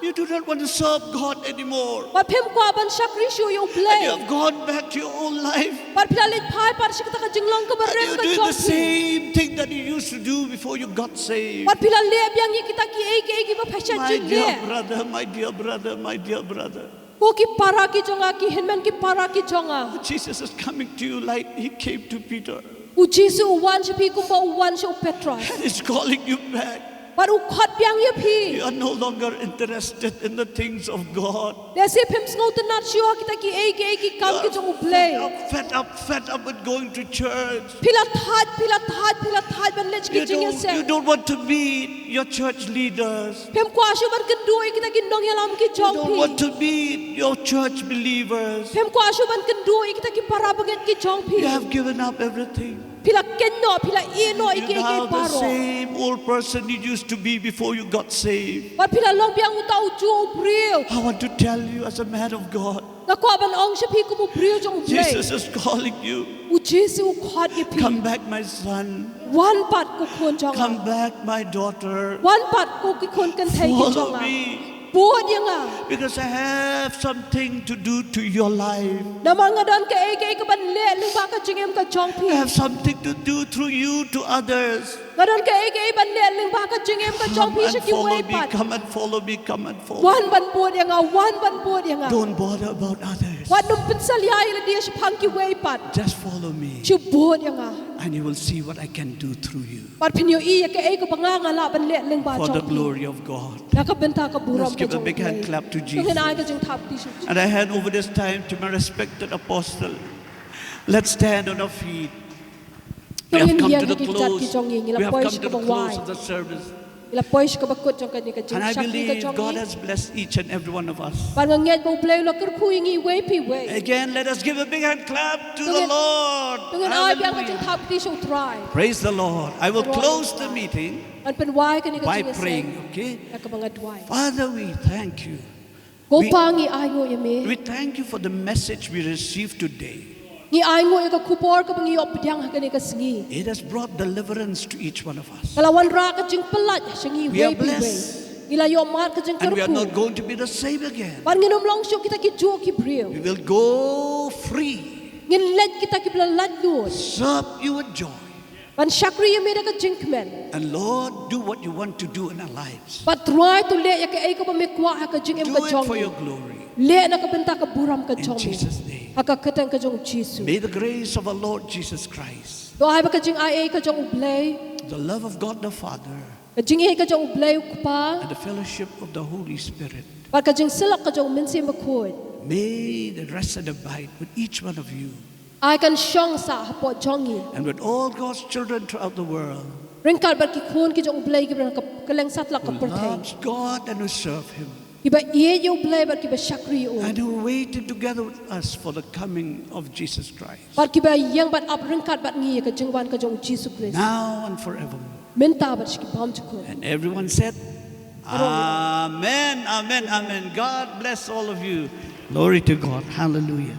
You do not want to serve God anymore. Bad phim kwah ban shakri shuh ïa U Blei. And you have gone back to your old life. Bad phi la leit phai pat sha kata ka jinglong kaba rim ka jong phi. And you're doing the same thing that you used to do before you got saved. Bad phi la leh biang ïa kita kiei kiei kiba phi shait leh. My dear brother, my dear brother, my dear brother. Ko ki para ki jong nga, ki hynmen ki para ki jong nga. Jesus is coming to you like he came to Peter. U Jisu u wan sha phi kumba u wan sha u Petros. And he's calling you back. Bad u khot biang ïa phi. You are no longer interested in the things of God. Lehse phim sngewtynnat shuh ha kita kiei kiei ki kam ki jong U Blei. You are fed up, fed up, fed up with going to church. Phi la thait, phi la thait, phi la thait ban leit sha ki jingïaseng. You don't, you don't want to meet your church leaders. Phim kwah shuh ban kynduh ïa kita ki nongïalam ki jong phi. You don't want to meet your church believers. Phim kwah shuh ban kynduh ïa kita ki para bangeit ki jong phi. You have given up everything. Phi la kynnoh, phi la ïehnoh ïa kiei kiei baroh. You're now the same old person you used to be before you got saved. Bad phi la long biang uta u juh u briew. I want to tell you as a man of God. Nga kwah ban ong sha phi kum u briew jong U Blei. Jesus is calling you. U Jisu u khot ïa phi. Come back, my son. Wan pat ko khun jong nga. Come back, my daughter. Wan pat ko ki khun kynthei ki jong nga. Follow me. Bud ïa nga. Because I have something to do to your life. Namar nga don kaei kaei kaban leh lyngba ka jingim ka jong phi. I have something to do through you to others. Nga don kaei kaei ban leh lyngba ka jingim ka jong phi sha kiwei pat. Come and follow me, come and follow me, come and follow me. Wan ban bud ïa nga, wan ban bud ïa nga. Don't bother about others. Wat nym pynsalia ïa lade shaphang kiwei pat. Just follow me. Shu bud ïa nga. And you will see what I can do through you. Bad phin ïohi ïa kaei kaba nga nga lah ban leh lyngba jong phi. For the glory of God. Na ka bynta ka burom ka jong U Blei. Let's give a big hand clap to Jesus. To ngin ai ka jingthap kti sha U Jisu. And I hand over this time to my respected apostle. Let's stand on our feet. We have come to the close. To ngin ïeng ïa ki kjat ki jong ngi, ngi la poi sha kaba wai. We have come to the close of the service. Ngi la poi sha kaba kut jong kane ka jingshakri ka jong ngi. And I believe God has blessed each and every one of us. Bad nga ngeit ba U Blei u la kyrkhu ïa ngi iwei pa iwei. Again, let us give a big hand clap to the Lord. To ngin, to ngin ai biang ka jingthap kti sha U Trai. Praise the Lord. I will close the meeting by praying, okay? Ngan pynwai kane ka jingïaseng da kaba nga duwai. Father, we thank you. Ko Pa, ngi ainguh ïa me. We thank you for the message we received today. Ngi ainguh ïa ka khubor kaba ngi ïoh pdiang ha kane ka sngi. It has brought deliverance to each one of us. Ka la wanrah ka jingpyllait sha ngi iwei pa iwei. We are blessed. Ngi la ïoh mad ka jingkyrkhu. And we are not going to be the same again. Bad ngin ym long shuh kita ki juh ki briew. We will go free. Ngin leit kita kiba la laitluid. Serve you with joy. Ban shakri ïa me da ka jingkmen. And Lord, do what you want to do in our lives. Bad Trai, to leh ïa kaei kaba me kwah ha ka jingim ka jong ngi. Do it for your glory. Leh na ka bynta ka burom ka jong me. In Jesus' name. Ha ka kyrteng ka jong U Jisu. May the grace of our Lord Jesus Christ, to ai ba ka jingaiei ka jong U Blei, the love of God the Father, ka jingaiei ka jong U Blei U Kpa, and the fellowship of the Holy Spirit, bad ka jingsyllok ka jong U Mynsiem Bakhuid, may they rest and abide with each one of you. Ai kan shong sah hapoh jong ngi. And with all God's children throughout the world Ryngkat bad ki khun ki jong U Blei kiba don ha ka kylleng satlak ka who pyrthei. loves God and who serve Him, Kiba ïeit ïa U Blei bad kiba shakri ïa u. and who waited together with us for the coming of Jesus Christ. Bad kiba ïeng bad ap ryngkat bad ngi ïa ka jingwan ka jong U Jisu Khrist. Now and forevermore. Mynta bad sha ki bymjukut. And everyone said, Amen, amen, amen. God bless all of you. Glory to God. Hallelujah.